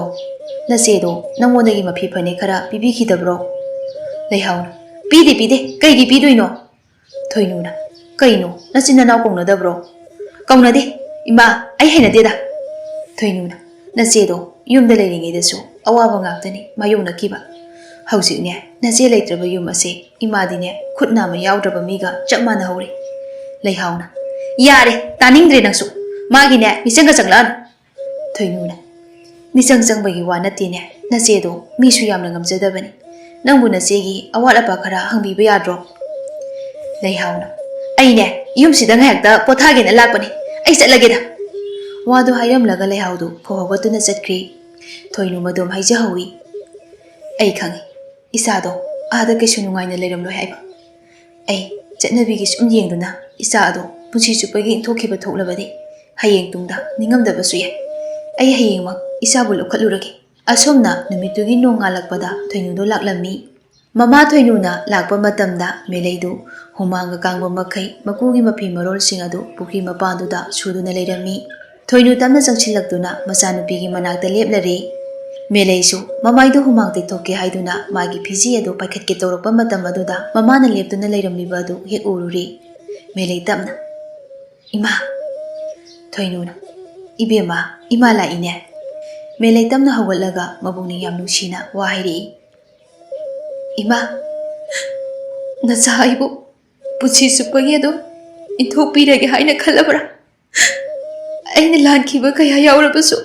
ꯅꯆꯦꯗꯣ ꯅꯪꯉꯣꯟꯗꯒꯤ ꯃꯐꯤ ꯐꯅꯦꯛ ꯈꯔ ꯄꯤꯕꯤꯈꯤꯗꯕ꯭ꯔꯣ?" ꯂꯩꯍꯥꯎꯅ, "ꯄꯤꯗꯦ, ꯄꯤꯗꯦ꯫ ꯀꯩꯒꯤ ꯄꯤꯗꯣꯏꯅꯣ?" ꯊꯣꯏꯅꯨꯅ, "ꯀꯩꯅꯣ, ꯅꯆꯤꯟ ꯅꯅꯥꯎ ꯀꯧꯅꯗꯕ꯭ꯔꯣ?" "ꯀꯧꯅꯗꯦ꯫ ꯏꯃꯥ, ꯑꯩ ꯍꯩꯅꯗꯦꯗ꯫" ꯊꯣꯏꯅꯨꯅ, "ꯅꯆꯦꯗꯣ ꯌꯨꯝꯗ ꯂꯩꯔꯤꯉꯩꯗꯁꯨ ꯑꯋꯥꯕ ꯉꯥꯛꯇꯅꯤ ꯃꯥꯌꯣꯛꯅꯈꯤꯕ꯫ ꯍꯧꯖꯤꯛꯅꯦ, ꯅꯆꯦ ꯂꯩꯇ꯭ꯔꯕ ꯌꯨꯝ ꯑꯁꯦ ꯏꯃꯥꯗꯤꯅꯦ ꯈꯨꯠ ꯅꯥꯝꯃ ꯌꯥꯎꯗ꯭ꯔꯕ ꯃꯤꯒ ꯆꯞ ꯃꯥꯟꯅꯍꯧꯔꯦ꯫" ꯂꯩꯍꯥꯎꯅ, "ꯌꯥꯔꯦ, ꯇꯥꯅꯤꯡꯗ꯭ꯔꯦ ꯅꯪꯁꯨ꯫ ꯃꯥꯒꯤꯅꯦ ꯃꯤꯆꯪꯒ ꯆꯪꯂꯛꯑꯅꯨ꯫" ꯊꯣꯏꯅꯨꯅ, "ꯃꯤꯆꯪ ꯆꯪꯕꯒꯤ ꯋꯥ ꯅꯠꯇꯦꯅꯦ, ꯅꯆꯦꯗꯣ ꯃꯤꯁꯨ ꯌꯥꯝꯅ ꯉꯝꯖꯗꯕꯅꯤ꯫ ꯅꯪꯕꯨ ꯅꯆꯦꯒꯤ ꯑꯋꯥꯠ ꯑꯄꯥ ꯈꯔ ꯍꯪꯕꯤꯕ ꯌꯥꯗ꯭ꯔꯣ?" ꯂꯩꯍꯥꯎꯅ, "ꯑꯩꯅꯦ ꯌꯨꯝꯁꯤꯗ ꯉꯥꯏꯍꯥꯛꯇ ꯄꯣꯊꯥꯒꯦꯅ ꯂꯥꯛꯄꯅꯤ꯫ ꯑꯩ ꯆꯠꯂꯒꯦꯗ꯫" ꯋꯥꯗꯨ ꯍꯥꯏꯔꯝꯂꯒ ꯂꯩꯍꯥꯎꯗꯨ ꯐꯧ ꯍꯧꯒꯠꯇꯨꯅ ꯆꯠꯈ꯭ꯔꯤ꯫ ꯊꯣꯏꯅꯨ ꯃꯗꯣꯝ ꯍꯥꯏꯖꯍꯧꯏ, "ꯑꯩ ꯈꯪꯏ, ꯏꯆꯥꯗꯣ ꯑꯥꯗ ꯀꯩꯁꯨ ꯅꯨꯡꯉꯥꯏꯅ ꯂꯩꯔꯝꯂꯣꯏ ꯍꯥꯏꯕ꯫ ꯑꯩ ꯆꯠꯅꯕꯤꯒꯤ ꯁꯨꯝ ꯌꯦꯡꯗꯨꯅ ꯏꯆꯥ ꯑꯗꯣ ꯄꯨꯟꯁꯤ ꯆꯨꯞꯄꯒꯤ ꯏꯟꯊꯣꯛꯈꯤꯕ ꯊꯣꯛꯂꯕꯗꯤ ꯍꯌꯦꯡ ꯇꯨꯡꯗ ꯅꯤꯡꯉꯝꯗꯕꯁꯨ ꯌꯥꯏ꯫ ꯑꯩ ꯍꯌꯦꯡꯃꯛ ꯏꯆꯥꯕꯨ ꯂꯧꯈꯠꯂꯨꯔꯒꯦ꯫" ꯑꯁꯨꯝꯅ ꯅꯨꯃꯤꯠꯇꯨꯒꯤ ꯅꯣꯡꯉꯥꯜꯂꯛꯄꯗ ꯊꯣꯏꯅꯨꯗꯣ ꯂꯥꯛꯂꯝꯃꯤ꯫ ꯃꯃꯥ ꯊꯣꯏꯅꯨꯅ ꯂꯥꯛꯄ ꯃꯇꯝꯗ ꯃꯦꯂꯩꯗꯨ ꯍꯨꯃꯥꯡꯒ ꯀꯥꯡꯕ ꯃꯈꯩ ꯃꯀꯨꯒꯤ ꯃꯐꯤ ꯃꯔꯣꯜꯁꯤꯡ ꯑꯗꯨ ꯄꯨꯈ꯭ꯔꯤ ꯃꯄꯥꯟꯗꯨꯗ ꯁꯨꯗꯨꯅ ꯂꯩꯔꯝꯃꯤ꯫ ꯊꯣꯏꯅꯨ ꯇꯞꯅ ꯆꯪꯁꯤꯜꯂꯛꯇꯨꯅ ꯃꯆꯥꯅꯨꯄꯤꯒꯤ ꯃꯅꯥꯛꯇ ꯂꯦꯞꯂꯔꯦ꯫ ꯃꯦꯂꯩꯁꯨ ꯃꯃꯥꯏꯗꯨ ꯍꯨꯃꯥꯡ ꯇꯩꯊꯣꯛꯀꯦ ꯍꯥꯏꯗꯨꯅ ꯃꯥꯒꯤ ꯐꯤꯖꯤ ꯑꯗꯨ ꯄꯥꯏꯈꯠꯀꯦ ꯇꯧꯔꯛꯄ ꯃꯇꯝ ꯑꯗꯨꯗ ꯃꯃꯥꯅ ꯂꯦꯞꯇꯨꯅ ꯂꯩꯔꯝꯂꯤꯕ ꯑꯗꯨ ꯍꯦꯛ ꯎꯔꯨꯔꯦ꯫ ꯃꯦꯂꯩ ꯇꯞꯅ, "ꯏꯃꯥ!" ꯊꯣꯏꯅꯨꯅ, "ꯏꯕꯦꯝꯃ, ꯏꯃꯥ ꯂꯥꯛꯏꯅꯦ꯫" ꯃꯦꯂꯩ ꯇꯞꯅ ꯍꯧꯒꯠꯂꯒ ꯃꯕꯨꯛꯅꯤꯡ ꯌꯥꯝ ꯅꯨꯡꯁꯤꯅ ꯋꯥ ꯍꯥꯏꯔꯛꯏ, "ꯏꯃꯥ, ꯅꯆꯥ ꯑꯩꯕꯨ ꯄꯨꯟꯁꯤ ꯆꯨꯞꯄꯒꯤ ꯑꯗꯨꯝ ꯏꯟꯊꯣꯛꯄꯤꯔꯒꯦ ꯍꯥꯏꯅ ꯈꯜꯂꯕ꯭ꯔꯥ? ꯑꯩꯅ ꯂꯥꯟꯈꯤꯕ ꯀꯌꯥ ꯌꯥꯎꯔꯕꯁꯨ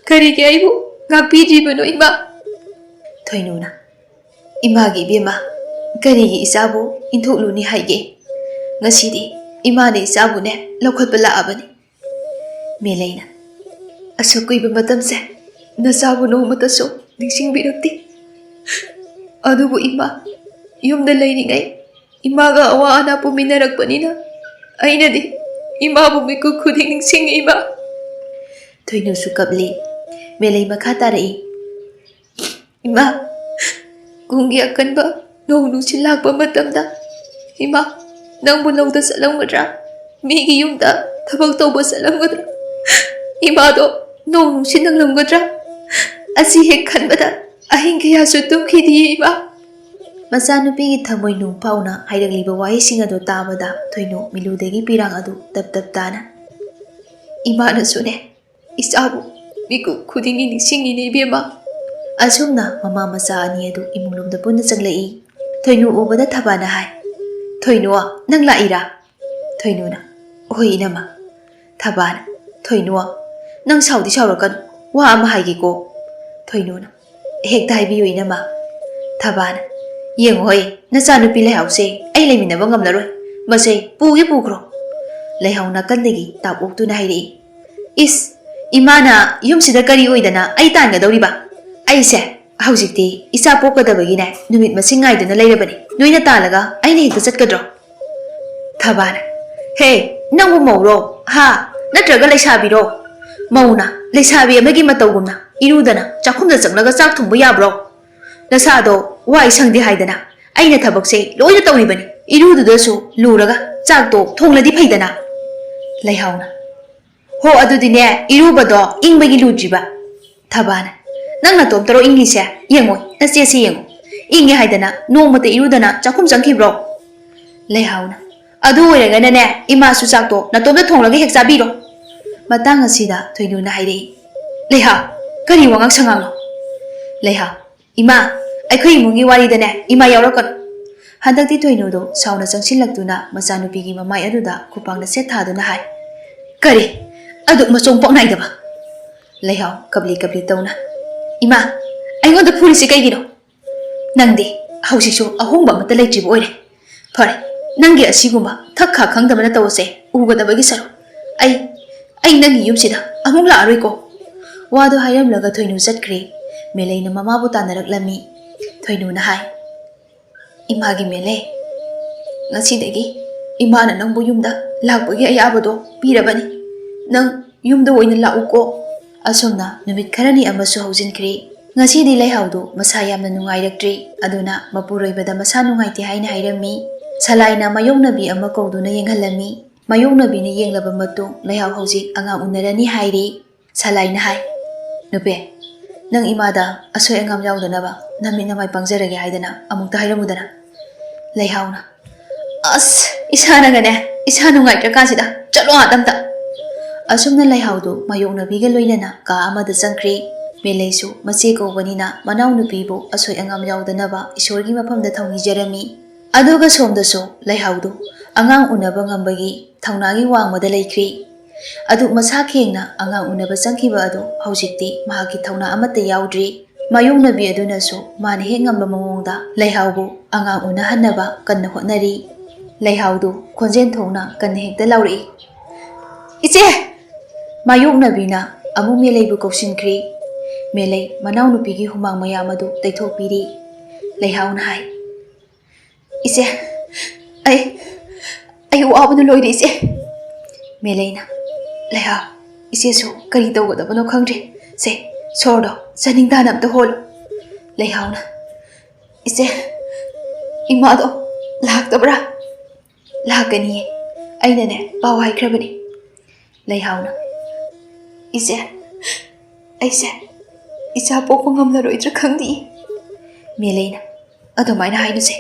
ꯀꯔꯤꯒꯤ ꯑꯩꯕꯨ ꯉꯥꯛꯄꯤꯗ꯭ꯔꯤꯕꯅꯣ, ꯏꯃꯥ?" ꯊꯣꯏꯅꯨꯅ, "ꯏꯃꯥꯒꯤ ꯏꯕꯦꯝꯃ, ꯀꯔꯤꯒꯤ ꯏꯆꯥꯕꯨ ꯏꯟꯊꯣꯛꯂꯨꯅꯤ ꯍꯥꯏꯒꯦ? ꯉꯁꯤꯗꯤ ꯏꯃꯥꯅ ꯏꯆꯥꯕꯨꯅꯦ ꯂꯧꯈꯠꯄ ꯂꯥꯛꯑꯕꯅꯤ꯫" ꯃꯦꯂꯩꯅ, "ꯑꯁꯨꯛ ꯀꯨꯏꯕ ꯃꯇꯝꯁꯦ ꯅꯆꯥꯕꯨ ꯅꯣꯡꯃꯇꯁꯨ ꯅꯤꯡꯁꯤꯡꯕꯤꯔꯛꯇꯦ꯫ ꯑꯗꯨꯕꯨ ꯏꯃꯥ, ꯌꯨꯝꯗ ꯂꯩꯔꯤꯉꯩ ꯏꯃꯥꯒ ꯑꯋꯥ ꯑꯅꯥ ꯄꯨꯃꯤꯟꯅꯔꯛꯄꯅꯤꯅ ꯑꯩꯅꯗꯤ ꯏꯃꯥꯕꯨ ꯃꯤꯀꯨꯞ ꯈꯨꯗꯤꯡ ꯅꯤꯡꯁꯤꯡꯉꯤ ꯏꯃꯥ꯫ ꯊꯣꯏꯅꯨꯁꯨ ꯀꯞꯂꯤ꯫ ꯃꯦꯂꯩ ꯃꯈꯥ ꯇꯥꯔꯛꯏ꯫ ꯏꯃꯥ, ꯀꯨꯝꯒꯤ ꯑꯀꯟꯕ ꯅꯣꯡ ꯅꯨꯡꯁꯤꯠ ꯂꯥꯛꯄ ꯃꯇꯝꯗ ꯏꯃꯥ, ꯅꯪꯕꯨ ꯂꯧꯗ ꯆꯠꯂꯝꯒꯗ꯭ꯔꯥ? ꯃꯤꯒꯤ ꯌꯨꯝꯗ ꯊꯕꯛ ꯇꯧꯕ ꯆꯠꯂꯝꯒꯗ꯭ꯔꯥ? ꯏꯃꯥꯗꯣ ꯅꯣꯡ ꯅꯨꯡꯁꯤꯠ ꯅꯪꯂꯝꯒꯗ꯭ꯔꯥ? ꯑꯁꯤ ꯍꯦꯛ ꯈꯟꯕꯗ ꯑꯍꯤꯡ ꯀꯌꯥꯁꯨ ꯇꯨꯝꯈꯤꯗꯦ ꯏꯃꯥ꯫ ꯃꯆꯥꯅꯨꯄꯤꯒꯤ ꯊꯃꯣꯏ ꯅꯨꯡ ꯐꯥꯎꯅ ꯍꯥꯏꯔꯛꯂꯤꯕ ꯋꯥꯍꯩꯁꯤꯡ ꯑꯗꯨ ꯇꯥꯕꯗ ꯊꯣꯏꯅꯨ ꯃꯤꯂꯨꯗꯒꯤ ꯄꯤꯔꯥꯡ ꯑꯗꯨ ꯇꯞ ꯇꯞ ꯇꯥꯅ, "ꯏꯃꯥꯅꯁꯨꯅꯦ, ꯏꯆꯥꯕꯨ ꯃꯤꯀꯨꯞ ꯈꯨꯗꯤꯡꯒꯤ ꯅꯤꯡꯁꯤꯡꯉꯤꯅꯦ ꯏꯕꯦꯝꯃ꯫" ꯑꯁꯨꯝꯅ ꯃꯃꯥ ꯃꯆꯥ ꯑꯅꯤ ꯑꯗꯨ ꯏꯃꯨꯡꯂꯣꯝꯗ ꯄꯨꯟꯅ ꯆꯪꯂꯛꯏ꯫ ꯊꯣꯏꯅꯨ ꯎꯕꯗ ꯊꯕꯥꯅ ꯍꯥꯏ, "ꯊꯣꯏꯅꯨ, ꯅꯪ ꯂꯥꯛꯏꯔꯥ?" ꯊꯣꯏꯅꯨꯅ, "ꯍꯣꯏ ꯏꯅꯝꯃ꯫" ꯊꯕꯥꯅ, "ꯊꯣꯏꯅꯨ, ꯅꯪ ꯁꯥꯎꯗꯤ ꯁꯥꯎꯔꯛꯀꯅꯨ, ꯋꯥ ꯑꯃ ꯍꯥꯏꯒꯦꯀꯣ꯫" ꯊꯣꯏꯅꯨꯅ, "ꯍꯦꯛꯇ ꯍꯥꯏꯕꯤꯌꯨ ꯏꯅꯝꯃ꯫" ꯊꯕꯥꯅ, "ꯌꯦꯡꯉꯣꯍꯦ, ꯅꯆꯥꯅꯨꯄꯤ ꯂꯩꯍꯥꯎꯁꯦ ꯑꯩ ꯂꯩꯃꯤꯟꯅꯕ ꯉꯝꯂꯔꯣꯏ, ꯃꯁꯦ ꯄꯨꯒꯦ ꯄꯨꯈ꯭ꯔꯣ꯫" ꯂꯩꯍꯥꯎ ꯅꯥꯀꯟꯗꯒꯤ ꯇꯥꯞ ꯑꯣꯛꯇꯨꯅ ꯍꯥꯏꯔꯛꯏ, "ꯏꯁ, ꯏꯃꯥꯅ ꯌꯨꯝꯁꯤꯗ ꯀꯔꯤ ꯑꯣꯏꯗꯅ ꯑꯩ ꯇꯥꯟꯒꯗꯧꯔꯤꯕ? ꯑꯩꯁꯦ ꯍꯧꯖꯤꯛꯇꯤ ꯏꯆꯥ ꯄꯣꯛꯀꯗꯕꯒꯤꯅꯦ ꯅꯨꯃꯤꯠ ꯃꯁꯤꯡ ꯉꯥꯏꯗꯨꯅ ꯂꯩꯔꯕꯅꯤ, ꯅꯣꯏꯅ ꯇꯥꯜꯂꯒ ꯑꯩꯅ ꯍꯦꯛꯇ ꯆꯠꯀꯗ꯭ꯔꯣ?" ꯊꯕꯥꯅ, "ꯍꯦ, ꯅꯪꯕꯨ ꯃꯧꯔꯣ? ꯍꯥ? ꯅꯠꯇ꯭ꯔꯒ ꯂꯩꯁꯥꯕꯤꯔꯣ? ꯃꯧꯅ ꯂꯩꯁꯥꯕꯤ ꯑꯃꯒꯤ ꯃꯇꯧꯒꯨꯝꯅ ꯏꯔꯨꯗꯅ ꯆꯥꯛꯈꯨꯝꯗ ꯆꯪꯂꯒ ꯆꯥꯛ ꯊꯣꯡꯕ ꯌꯥꯕ꯭ꯔꯣ? ꯅꯁꯥꯗꯣ ꯋꯥꯏ ꯁꯪꯗꯦ ꯍꯥꯏꯗꯅ ꯑꯩꯅ ꯊꯕꯛꯁꯦ ꯂꯣꯏꯅ ꯇꯧꯔꯤꯕꯅꯤ꯫ ꯏꯔꯨꯗꯨꯗꯁꯨ ꯂꯨꯔꯒ ꯆꯥꯛꯇꯣ ꯊꯣꯡꯂꯗꯤ ꯐꯩꯗꯅ꯫" ꯂꯩꯍꯥꯎꯅ, "ꯍꯣ, ꯑꯗꯨꯗꯤꯅꯦ, ꯏꯔꯨꯕꯗꯣ ꯏꯪꯕꯒꯤ ꯂꯨꯗ꯭ꯔꯤꯕ꯫" ꯊꯕꯥꯅ, "ꯅꯪ ꯅꯇꯣꯝꯇꯔꯣ ꯏꯪꯉꯤꯁꯦ? ꯌꯦꯡꯉꯣ, ꯅꯆꯦꯁꯦ ꯌꯦꯡꯉꯣ꯫ ꯏꯪꯉꯦ ꯍꯥꯏꯗꯅ ꯅꯣꯡꯃꯇ ꯏꯔꯨꯗꯅ ꯆꯥꯛꯈꯨꯝ ꯆꯪꯈꯤꯕ꯭ꯔꯣ?" ꯂꯩꯍꯥꯎꯅ, "ꯑꯗꯨ ꯑꯣꯏꯔꯒꯅꯅꯦ, ꯏꯃꯥꯁꯨ ꯆꯥꯛꯇꯣ ꯅꯇꯣꯝꯇ ꯊꯣꯡꯂꯒ ꯍꯦꯛ ꯆꯥꯕꯤꯔꯣ꯫" ꯃꯇꯥꯡ ꯑꯁꯤꯗ ꯊꯣꯏꯅꯨꯅ ꯍꯥꯏꯔꯛꯏ, "ꯂꯩꯍꯥꯎ, ꯀꯔꯤ ꯋꯥꯉꯥꯡ ꯁꯉꯥꯡꯅꯣ?" ꯂꯩꯍꯥꯎ, "ꯏꯃꯥ, ꯑꯩꯈꯣꯏ ꯏꯃꯨꯡꯒꯤ ꯋꯥꯔꯤꯗꯅꯦ ꯏꯃꯥ ꯌꯥꯎꯔꯛꯀꯅꯨ꯫" ꯍꯟꯗꯛꯇꯤ ꯊꯣꯏꯅꯨꯗꯣ ꯁꯥꯎꯅ ꯆꯪꯁꯤꯜꯂꯛꯇꯨꯅ ꯃꯆꯥꯅꯨꯄꯤꯒꯤ ꯃꯃꯥꯏ ꯑꯗꯨꯗ ꯈꯨꯄꯥꯛꯅ ꯁꯦꯠ ꯊꯥꯗꯨꯅ ꯍꯥꯏ, "ꯀꯔꯤ? ꯑꯗꯨꯛ ꯃꯆꯣꯡ ꯄꯥꯛ ꯅꯥꯏꯗꯕ?" ꯂꯩꯍꯥꯎ ꯀꯞꯂꯤ ꯀꯞꯂꯤ ꯇꯧꯅ, "ꯏꯃꯥ, ꯑꯩꯉꯣꯟꯗ ꯐꯨꯔꯤꯁꯤ ꯀꯩꯒꯤꯅꯣ? ꯅꯪꯗꯤ ꯍꯧꯖꯤꯛꯁꯨ ꯑꯍꯣꯡꯕ ꯑꯃꯠꯇ ꯂꯩꯇ꯭ꯔꯤꯕ ꯑꯣꯏꯔꯦ꯫ ꯐꯔꯦ, ꯅꯪꯒꯤ ꯑꯁꯤꯒꯨꯝꯕ ꯊꯛ ꯈꯥ ꯈꯪꯗꯕ ꯅꯇꯧ ꯑꯁꯦ ꯎꯒꯗꯕꯒꯤ ꯁꯔꯨꯛ ꯑꯩ, ꯑꯩ ꯅꯪꯒꯤ ꯌꯨꯝꯁꯤꯗ ꯑꯃꯨꯛ ꯂꯥꯛꯑꯔꯣꯏꯀꯣ꯫" ꯋꯥꯗꯨ ꯍꯥꯏꯔꯝꯂꯒ ꯊꯣꯏꯅꯨ ꯆꯠꯈ꯭ꯔꯦ꯫ ꯃꯦꯂꯩꯅ ꯃꯃꯥꯕꯨ ꯇꯥꯟꯅꯔꯛꯂꯝꯃꯤ꯫ ꯊꯣꯏꯅꯨꯅ ꯍꯥꯏ, "ꯏꯃꯥꯒꯤ ꯃꯦꯂꯩ, ꯉꯁꯤꯗꯒꯤ ꯏꯃꯥꯅ ꯅꯪꯕꯨ ꯌꯨꯝꯗ ꯂꯥꯛꯄꯒꯤ ꯑꯌꯥꯕꯗꯣ ꯄꯤꯔꯕꯅꯤ꯫ ꯅꯪ ꯌꯨꯝꯗ ꯑꯣꯏꯅ ꯂꯥꯛꯎꯀꯣ꯫" ꯑꯁꯨꯝꯅ ꯅꯨꯃꯤꯠ ꯈꯔꯅꯤ ꯑꯃꯁꯨ ꯍꯧꯖꯤꯟꯈ꯭ꯔꯦ꯫ ꯉꯁꯤꯗꯤ ꯂꯩꯍꯥꯎꯗꯨ ꯃꯁꯥ ꯌꯥꯝꯅ ꯅꯨꯡꯉꯥꯏꯔꯛꯇ꯭ꯔꯦ꯫ ꯑꯗꯨꯅ ꯃꯄꯨꯔꯣꯏꯕꯗ ꯃꯁꯥ ꯅꯨꯡꯉꯥꯏꯇꯦ ꯍꯥꯏꯅ ꯍꯥꯏꯔꯝꯃꯤ꯫ ꯁꯂꯥꯏꯅ ꯃꯥꯌꯣꯛꯅꯕꯤ ꯑꯃ ꯀꯧꯗꯨꯅ ꯌꯦꯡꯍꯜꯂꯝꯃꯤ꯫ ꯃꯥꯌꯣꯛꯅꯕꯤꯅ ꯌꯦꯡꯂꯕ ꯃꯇꯨꯡ ꯂꯩꯍꯥꯎ ꯍꯧꯖꯤꯛ ꯑꯉꯥꯡ ꯎꯅꯔꯅꯤ ꯍꯥꯏꯔꯦ꯫ ꯁꯂꯥꯏꯅ ꯍꯥꯏ, "ꯅꯨꯄꯤ, ꯅꯪ ꯏꯃꯥꯗ ꯑꯁꯣꯏ ꯑꯉꯥꯝ ꯌꯥꯎꯗꯅꯕ ꯅꯃꯤꯠ ꯅꯃꯥꯏ ꯄꯪꯖꯔꯒꯦ ꯍꯥꯏꯗꯅ ꯑꯃꯨꯛꯇ ꯍꯥꯏꯔꯝꯃꯨꯗꯅ꯫" ꯂꯩꯍꯥꯎꯅ, "ꯑꯁ, ꯏꯁꯥꯅꯒꯅꯦ ꯏꯁꯥ ꯅꯨꯡꯉꯥꯏꯇ꯭ꯔꯀꯥꯟꯁꯤꯗ, ꯆꯠꯂꯣ ꯑꯥꯗ ꯑꯝꯇ꯫" ꯑꯁꯨꯝꯅ ꯂꯩꯍꯥꯎꯗꯨ ꯃꯥꯌꯣꯛꯅꯕꯤꯒ ꯂꯣꯏꯅꯅ ꯀꯥ ꯑꯃꯗ ꯆꯪꯈ꯭ꯔꯦ꯫ ꯃꯦꯂꯩꯁꯨ ꯃꯆꯦ ꯀꯧꯕꯅꯤꯅ ꯃꯅꯥꯎꯅꯨꯄꯤꯕꯨ ꯑꯁꯣꯏ ꯑꯉꯥꯝ ꯌꯥꯎꯗꯅꯕ ꯏꯁꯣꯔꯒꯤ ꯃꯐꯝꯗ ꯊꯧꯅꯤꯖꯔꯝꯃꯤ꯫ ꯑꯗꯨꯒ ꯁꯣꯝꯗꯁꯨ ꯂꯩꯍꯥꯎꯗꯨ ꯑꯉꯥꯡ ꯎꯅꯕ ꯉꯝꯕꯒꯤ ꯊꯧꯅꯥꯒꯤ ꯋꯥꯡꯃꯗ ꯂꯩꯈ꯭ꯔꯦ꯫ ꯑꯗꯨ ꯃꯁꯥ ꯈꯦꯡꯅ ꯑꯉꯥꯡ ꯎꯅꯕ ꯆꯪꯈꯤꯕ ꯑꯗꯨ ꯍꯧꯖꯤꯛꯇꯤ ꯃꯍꯥꯛꯀꯤ ꯊꯧꯅꯥ ꯑꯃꯠꯇ ꯌꯥꯎꯗ꯭ꯔꯦ꯫ ꯃꯥꯌꯣꯛꯅꯕꯤ ꯑꯗꯨꯅꯁꯨ ꯃꯥꯅ ꯍꯦꯛ ꯉꯝꯕ ꯃꯑꯣꯡꯗ ꯂꯩꯍꯥꯎꯕꯨ ꯑꯉꯥꯡ ꯎꯅꯍꯟꯅꯕ ꯀꯟꯅ ꯍꯣꯠꯅꯔꯤ꯫ ꯂꯩꯍꯥꯎꯗꯨ ꯈꯣꯟꯖꯦꯜ ꯊꯣꯛꯅ ꯀꯟꯅ ꯍꯦꯛꯇ ꯂꯥꯎꯔꯛꯏ, "ꯏꯆꯦ!" ꯃꯥꯌꯣꯛꯅꯕꯤꯅ ꯑꯃꯨꯛ ꯃꯦꯂꯩꯕꯨ ꯀꯧꯁꯤꯟꯈ꯭ꯔꯦ꯫ ꯃꯦꯂꯩ ꯃꯅꯥꯎꯅꯨꯄꯤꯒꯤ ꯍꯨꯃꯥꯡ ꯃꯌꯥꯝ ꯑꯗꯨ ꯇꯩꯊꯣꯛꯄꯤꯔꯤ꯫ ꯂꯩꯍꯥꯎꯅ ꯍꯥꯏ, "ꯏꯆꯦ, ꯑꯩ, ꯑꯩ ꯋꯥꯕꯅ ꯂꯣꯏꯔꯦ, ꯏꯆꯦ꯫" ꯃꯦꯂꯩꯅ, "ꯂꯩꯍꯥꯎ, ꯏꯆꯦꯁꯨ ꯀꯔꯤ ꯇꯧꯒꯗꯕꯅꯣ ꯈꯪꯗ꯭ꯔꯦ꯫ ꯁꯦ, ꯁꯣꯔꯗꯣ ꯆꯥꯅꯤꯡ ꯇꯥꯅ ꯑꯝꯇ ꯍꯣꯜꯂꯨ꯫" ꯂꯩꯍꯥꯎꯅ, "ꯏꯆꯦ, ꯏꯃꯥꯗꯣ ꯂꯥꯛꯇꯕ꯭ꯔꯥ?" "ꯂꯥꯛꯀꯅꯤꯌꯦ, ꯑꯩꯅꯅꯦ ꯄꯥꯎ ꯍꯥꯏꯈ꯭ꯔꯕꯅꯤ꯫" ꯂꯩꯍꯥꯎꯅ, "ꯏꯆꯦ, ꯑꯩꯁꯦ ꯏꯆꯥ ꯄꯣꯛꯄ ꯉꯝꯂꯔꯣꯏꯗ꯭ꯔꯥ ꯈꯪꯗꯦ꯫" ꯃꯦꯂꯩꯅ, "ꯑꯗꯨꯃꯥꯏꯅ ꯍꯥꯏꯅꯨꯁꯦ꯫"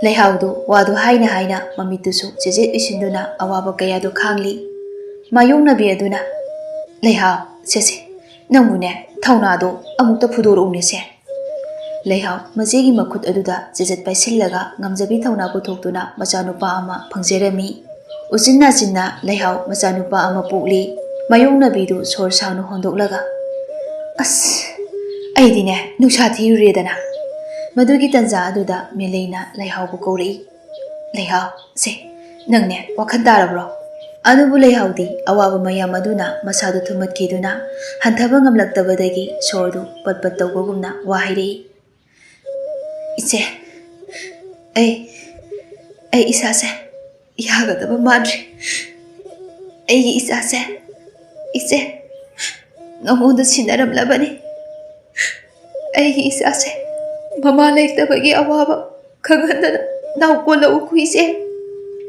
ꯂꯩꯍꯥꯎꯗꯨ ꯋꯥꯗꯨ ꯍꯥꯏꯅ ꯍꯥꯏꯅ ꯃꯃꯤꯠꯇꯨꯁꯨ ꯆꯦꯖꯦꯠ ꯎꯏꯁꯤꯟꯗꯨꯅ ꯑꯋꯥꯕ ꯀꯌꯥꯗꯨ ꯈꯥꯡꯂꯤ꯫ ꯃꯥꯌꯣꯛꯅꯕꯤ ꯑꯗꯨꯅ, "ꯂꯩꯍꯥꯎ, ꯁꯦꯁꯦ, ꯅꯪꯕꯨꯅꯦ ꯊꯧꯅꯥꯗꯣ ꯑꯃꯨꯛꯇ ꯐꯨꯗꯣꯔꯛꯎꯅꯦꯁꯦ꯫" ꯂꯩꯍꯥꯎ ꯃꯆꯦꯒꯤ ꯃꯈꯨꯠ ꯑꯗꯨꯗ ꯆꯦꯖꯦꯠ ꯄꯥꯏꯁꯤꯜꯂꯒ ꯉꯝꯖꯕꯤ ꯊꯧꯅꯥ ꯄꯨꯊꯣꯛꯇꯨꯅ ꯃꯆꯥꯅꯨꯄꯥ ꯑꯃ ꯐꯪꯖꯔꯝꯃꯤ꯫ ꯎꯆꯤꯟ ꯅꯥꯆꯤꯟꯅ ꯂꯩꯍꯥꯎ ꯃꯆꯥꯅꯨꯄꯥ ꯑꯃ ꯄꯣꯛꯂꯤ꯫ ꯃꯥꯌꯣꯛꯅꯕꯤꯗꯨ ꯁꯣꯔ ꯁꯥꯡꯅ ꯍꯣꯟꯗꯣꯛꯂꯒ, "ꯑꯁ, ꯑꯩꯗꯤꯅꯦ ꯅꯨꯡꯁꯥ ꯊꯤꯔꯨꯔꯦꯗꯅ꯫" ꯃꯗꯨꯒꯤ ꯇꯟꯖꯥ ꯑꯗꯨꯗ ꯃꯦꯂꯩꯅ ꯂꯩꯍꯥꯎꯕꯨ ꯀꯧꯔꯛꯏ꯫ "ꯂꯩꯍꯥꯎ, ꯁꯦ, ꯅꯪꯅꯦ ꯋꯥꯈꯜ ꯇꯥꯔꯕ꯭ꯔꯣ?" ꯑꯗꯨꯕꯨ ꯂꯩꯍꯥꯎꯗꯤ ꯑꯋꯥꯕ ꯃꯌꯥꯝ ꯑꯗꯨꯅ ꯃꯁꯥꯗꯨ ꯊꯨꯝꯃꯠꯈꯤꯗꯨꯅ ꯍꯟꯊꯕ ꯉꯝꯂꯛꯇꯕꯗꯒꯤ ꯁꯣꯔꯗꯨ ꯄꯠ ꯄꯠ ꯇꯧꯕꯒꯨꯝꯅ ꯋꯥ ꯍꯥꯏꯔꯛꯏ꯫ "ꯏꯆꯦ, ꯑꯩ, ꯑꯩ ꯏꯁꯥꯁꯦ ꯌꯥꯒꯗꯕ ꯃꯥꯟꯗ꯭ꯔꯦ꯫ ꯑꯩꯒꯤ ꯏꯆꯥꯁꯦ, ꯏꯆꯦ, ꯅꯉꯣꯟꯗ ꯁꯤꯟꯅꯔꯝꯂꯕꯅꯤ꯫ ꯑꯩꯒꯤ ꯏꯆꯥꯁꯦ ꯃꯃꯥ ꯂꯩꯇꯕꯒꯤ ꯑꯋꯥꯕ ꯈꯪꯍꯟꯗꯅ ꯅꯥꯎ ꯀꯣꯜꯂꯛꯎ ꯏꯆꯦ꯫"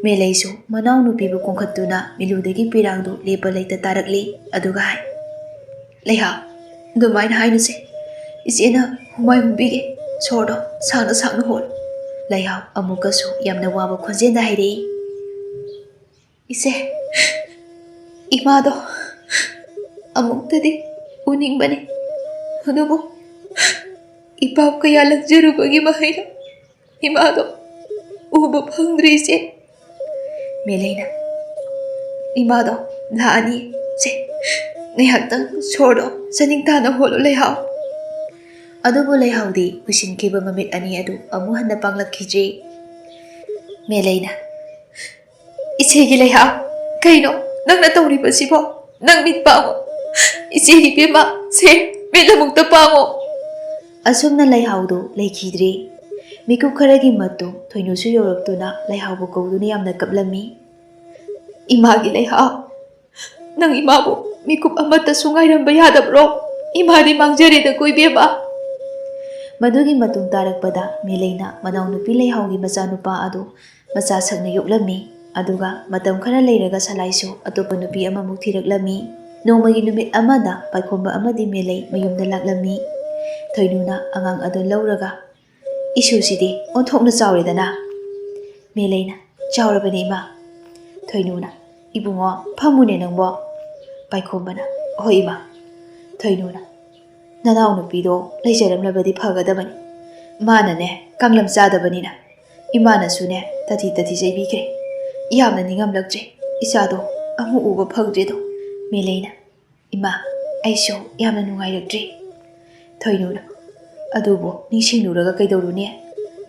ꯃꯦꯂꯩꯁꯨ ꯃꯅꯥꯎꯅꯨꯄꯤꯕꯨ ꯀꯣꯟꯈꯠꯇꯨꯅ ꯃꯤꯂꯨꯗꯒꯤ ꯄꯤꯔꯥꯡꯗꯨ ꯂꯦꯞꯄ ꯂꯩꯇ ꯇꯥꯔꯛꯂꯤ꯫ ꯑꯗꯨꯒ ꯍꯥꯏ, "ꯂꯩꯍꯥꯎ, ꯑꯗꯨꯃꯥꯏꯅ ꯍꯥꯏꯅꯨꯁꯦ꯫ ꯏꯆꯦꯅ ꯍꯨꯃꯥꯏ ꯍꯨꯝꯕꯤꯒꯦ, ꯁꯣꯔꯗꯣ ꯁꯥꯡꯅ ꯁꯥꯡꯅ ꯍꯣꯜꯂꯨ꯫" ꯂꯩꯍꯥꯎ ꯑꯃꯨꯛꯀꯁꯨ ꯌꯥꯝꯅ ꯋꯥꯕ ꯈꯣꯟꯖꯦꯜꯗ ꯍꯥꯏꯔꯛꯏ, "ꯏꯆꯦ, ꯏꯃꯥꯗꯣ ꯑꯃꯨꯛꯇꯗꯤ ꯎꯅꯤꯡꯕꯅꯤ, ꯑꯗꯨꯕꯨ ꯏꯄꯥꯎ ꯀꯌꯥ ꯂꯪꯖꯔꯨꯕꯒꯤ ꯃꯍꯩꯅ ꯏꯃꯥꯗꯣ ꯎꯕ ꯐꯪꯗ꯭ꯔꯦ ꯏꯆꯦ꯫" ꯃꯦꯂꯩꯅ, "ꯏꯃꯥꯗꯣ ꯂꯥꯛꯑꯅꯤ ꯏꯆꯦ, ꯉꯥꯏꯍꯥꯛꯇꯪ ꯁꯣꯔꯗꯣ ꯆꯅꯤꯡ ꯇꯥꯅ ꯍꯣꯜꯂꯨ ꯂꯩꯍꯥꯎ꯫" ꯑꯗꯨꯕꯨ ꯂꯩꯍꯥꯎꯗꯤ ꯎꯏꯁꯤꯟꯈꯤꯕ ꯃꯃꯤꯠ ꯑꯅꯤ ꯑꯗꯨ ꯑꯃꯨꯛ ꯍꯟꯅ ꯄꯥꯡꯂꯛꯈꯤꯗ꯭ꯔꯦ꯫ ꯃꯦꯂꯩꯅ, "ꯏꯆꯦꯒꯤ ꯂꯩꯍꯥꯎ, ꯀꯩꯅꯣ ꯅꯪꯅ ꯇꯧꯔꯤꯕꯁꯤꯕꯣ? ꯅꯪ ꯃꯤꯠ ꯄꯥꯡꯉꯣ꯫ ꯏꯆꯦꯒꯤ ꯏꯕꯦꯝꯃ, ꯁꯦ, ꯃꯤꯠ ꯑꯃꯨꯛꯇ ꯄꯥꯡꯉꯣ꯫" ꯑꯁꯨꯝꯅ ꯂꯩꯍꯥꯎꯗꯨ ꯂꯩꯈꯤꯗ꯭ꯔꯦ꯫ ꯃꯤꯀꯨꯞ ꯈꯔꯒꯤ ꯃꯇꯨꯡ ꯊꯣꯏꯅꯨꯁꯨ ꯌꯧꯔꯛꯇꯨꯅ ꯂꯩꯍꯥꯎꯕꯨ ꯀꯧꯗꯨꯅ ꯌꯥꯝꯅ ꯀꯞꯂꯝꯃꯤ꯫ "ꯏꯃꯥꯒꯤ ꯂꯩꯍꯥꯎ, ꯅꯪ ꯏꯃꯥꯕꯨ ꯃꯤꯀꯨꯞ ꯑꯃꯠꯇꯁꯨ ꯉꯥꯏꯔꯝꯕ ꯌꯥꯗꯕ꯭ꯔꯣ? ꯏꯃꯥꯗꯤ ꯃꯥꯡꯖꯔꯦꯗꯀꯣ ꯏꯕꯦꯝꯃ꯫" ꯃꯗꯨꯒꯤ ꯃꯇꯨꯡ ꯇꯥꯔꯛꯄꯗ ꯃꯦꯂꯩꯅ ꯃꯅꯥꯎꯅꯨꯄꯤ ꯂꯩꯍꯥꯎꯒꯤ ꯃꯆꯥꯅꯨꯄꯥ ꯑꯗꯨ ꯃꯆꯥ ꯁꯛꯅ ꯌꯣꯛꯂꯝꯃꯤ꯫ ꯑꯗꯨꯒ ꯃꯇꯝ ꯈꯔ ꯂꯩꯔꯒ ꯁꯂꯥꯏꯁꯨ ꯑꯇꯣꯞꯄ ꯅꯨꯄꯤ ꯑꯃꯃꯨꯛ ꯊꯤꯔꯛꯂꯝꯃꯤ꯫ ꯅꯣꯡꯃꯒꯤ ꯅꯨꯃꯤꯠ ꯑꯃꯗ ꯄꯥꯏꯈꯣꯝꯕ ꯑꯃꯗꯤ ꯃꯦꯂꯩ ꯃꯌꯨꯝꯗ ꯂꯥꯛꯂꯝꯃꯤ꯫ ꯊꯣꯏꯅꯨꯅ ꯑꯉꯥꯡ ꯑꯗꯨ ꯂꯧꯔꯒ, "ꯏꯁꯨꯁꯤꯗꯤ ꯑꯣꯟꯊꯣꯛꯅ ꯆꯥꯎꯔꯦꯗꯅ꯫" ꯃꯦꯂꯩꯅ, "ꯆꯥꯎꯔꯕꯅꯤ ꯏꯃꯥ꯫" ꯊꯣꯏꯅꯨꯅ, "ꯏꯕꯨꯡꯉꯣ, ꯐꯝꯃꯨꯅꯦ ꯅꯪꯕꯣ꯫" ꯄꯥꯏꯈꯣꯝꯕꯅ, "ꯍꯣꯏ ꯏꯃꯥ꯫" ꯊꯣꯏꯅꯨꯅ, "ꯅꯅꯥꯎꯅꯨꯄꯤꯗꯣ ꯂꯩꯖꯔꯝꯂꯕꯗꯤ ꯐꯒꯗꯕꯅꯤ꯫ ꯃꯥꯅꯅꯦ ꯀꯥꯡꯂꯝ ꯆꯥꯗꯕꯅꯤꯅ ꯏꯃꯥꯅꯁꯨꯅꯦ ꯇꯊꯤ ꯇꯊꯤ ꯆꯩꯕꯤꯈ꯭ꯔꯦ꯫ ꯌꯥꯝꯅ ꯅꯤꯡꯉꯝꯂꯛꯇ꯭ꯔꯦ꯫ ꯏꯆꯥꯗꯣ ꯑꯃꯨꯛ ꯎꯕ ꯐꯪꯗ꯭ꯔꯦꯗꯣ꯫" ꯃꯦꯂꯩꯅ, "ꯏꯃꯥ, ꯑꯩꯁꯨ ꯌꯥꯝꯅ ꯅꯨꯡꯉꯥꯏꯔꯛꯇ꯭ꯔꯦ꯫" ꯊꯣꯏꯅꯨꯅ, "ꯑꯗꯨꯕꯨ ꯅꯤꯡꯁꯤꯡꯂꯨꯔꯒ ꯀꯩꯗꯧꯔꯨꯅꯤ?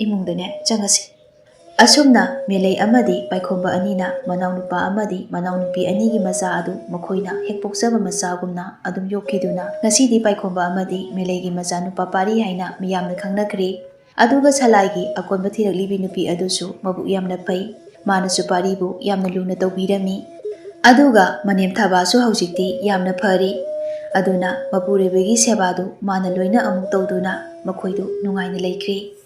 ꯏꯃꯨꯡꯗꯅꯦ ꯆꯪꯉꯁꯤ꯫" ꯑꯁꯨꯝꯅ ꯃꯦꯂꯩ ꯑꯃꯗꯤ ꯄꯥꯏꯈꯣꯝꯕ ꯑꯅꯤꯅ ꯃꯅꯥꯎꯅꯨꯄꯥ ꯑꯃꯗꯤ ꯃꯅꯥꯎꯅꯨꯄꯤ ꯑꯅꯤꯒꯤ ꯃꯆꯥ ꯑꯗꯨ ꯃꯈꯣꯏꯅ ꯍꯦꯛ ꯄꯣꯛꯆꯕ ꯃꯆꯥꯒꯨꯝꯅ ꯑꯗꯨꯝ ꯌꯣꯛꯈꯤꯗꯨꯅ ꯉꯁꯤꯗꯤ ꯄꯥꯏꯈꯣꯝꯕ ꯑꯃꯗꯤ ꯃꯦꯂꯩꯒꯤ ꯃꯆꯥꯅꯨꯄꯥ ꯄꯥꯔꯤ ꯍꯥꯏꯅ ꯃꯤꯌꯥꯝꯅ ꯈꯪꯅꯈ꯭ꯔꯦ꯫ ꯑꯗꯨꯒ ꯁꯂꯥꯏꯒꯤ ꯑꯀꯣꯟꯕ ꯊꯤꯔꯛꯂꯤꯕꯤ ꯅꯨꯄꯤ ꯑꯗꯨꯁꯨ ꯃꯕꯨꯛ ꯌꯥꯝꯅ ꯐꯩ꯫ ꯃꯥꯅꯁꯨ ꯄꯥꯔꯤꯕꯨ ꯌꯥꯝꯅ ꯂꯨꯅ ꯇꯧꯕꯤꯔꯝꯃꯤ꯫ ꯑꯗꯨꯒ ꯃꯅꯦꯝ ꯊꯥꯕꯁꯨ ꯍꯧꯖꯤꯛꯇꯤ ꯌꯥꯝꯅ ꯐꯔꯤ꯫ ꯑꯗꯨꯅ ꯃꯄꯨꯔꯣꯏꯕꯒꯤ ꯁꯦꯕꯥꯗꯨ ꯃꯥꯅ ꯂꯣꯏꯅ ꯑꯃꯨꯛ ꯇꯧꯗꯨꯅ ꯃꯈꯣꯏꯗꯨ ꯅꯨꯡꯉꯥꯏꯅ ꯂꯩꯈ꯭ꯔꯦ꯫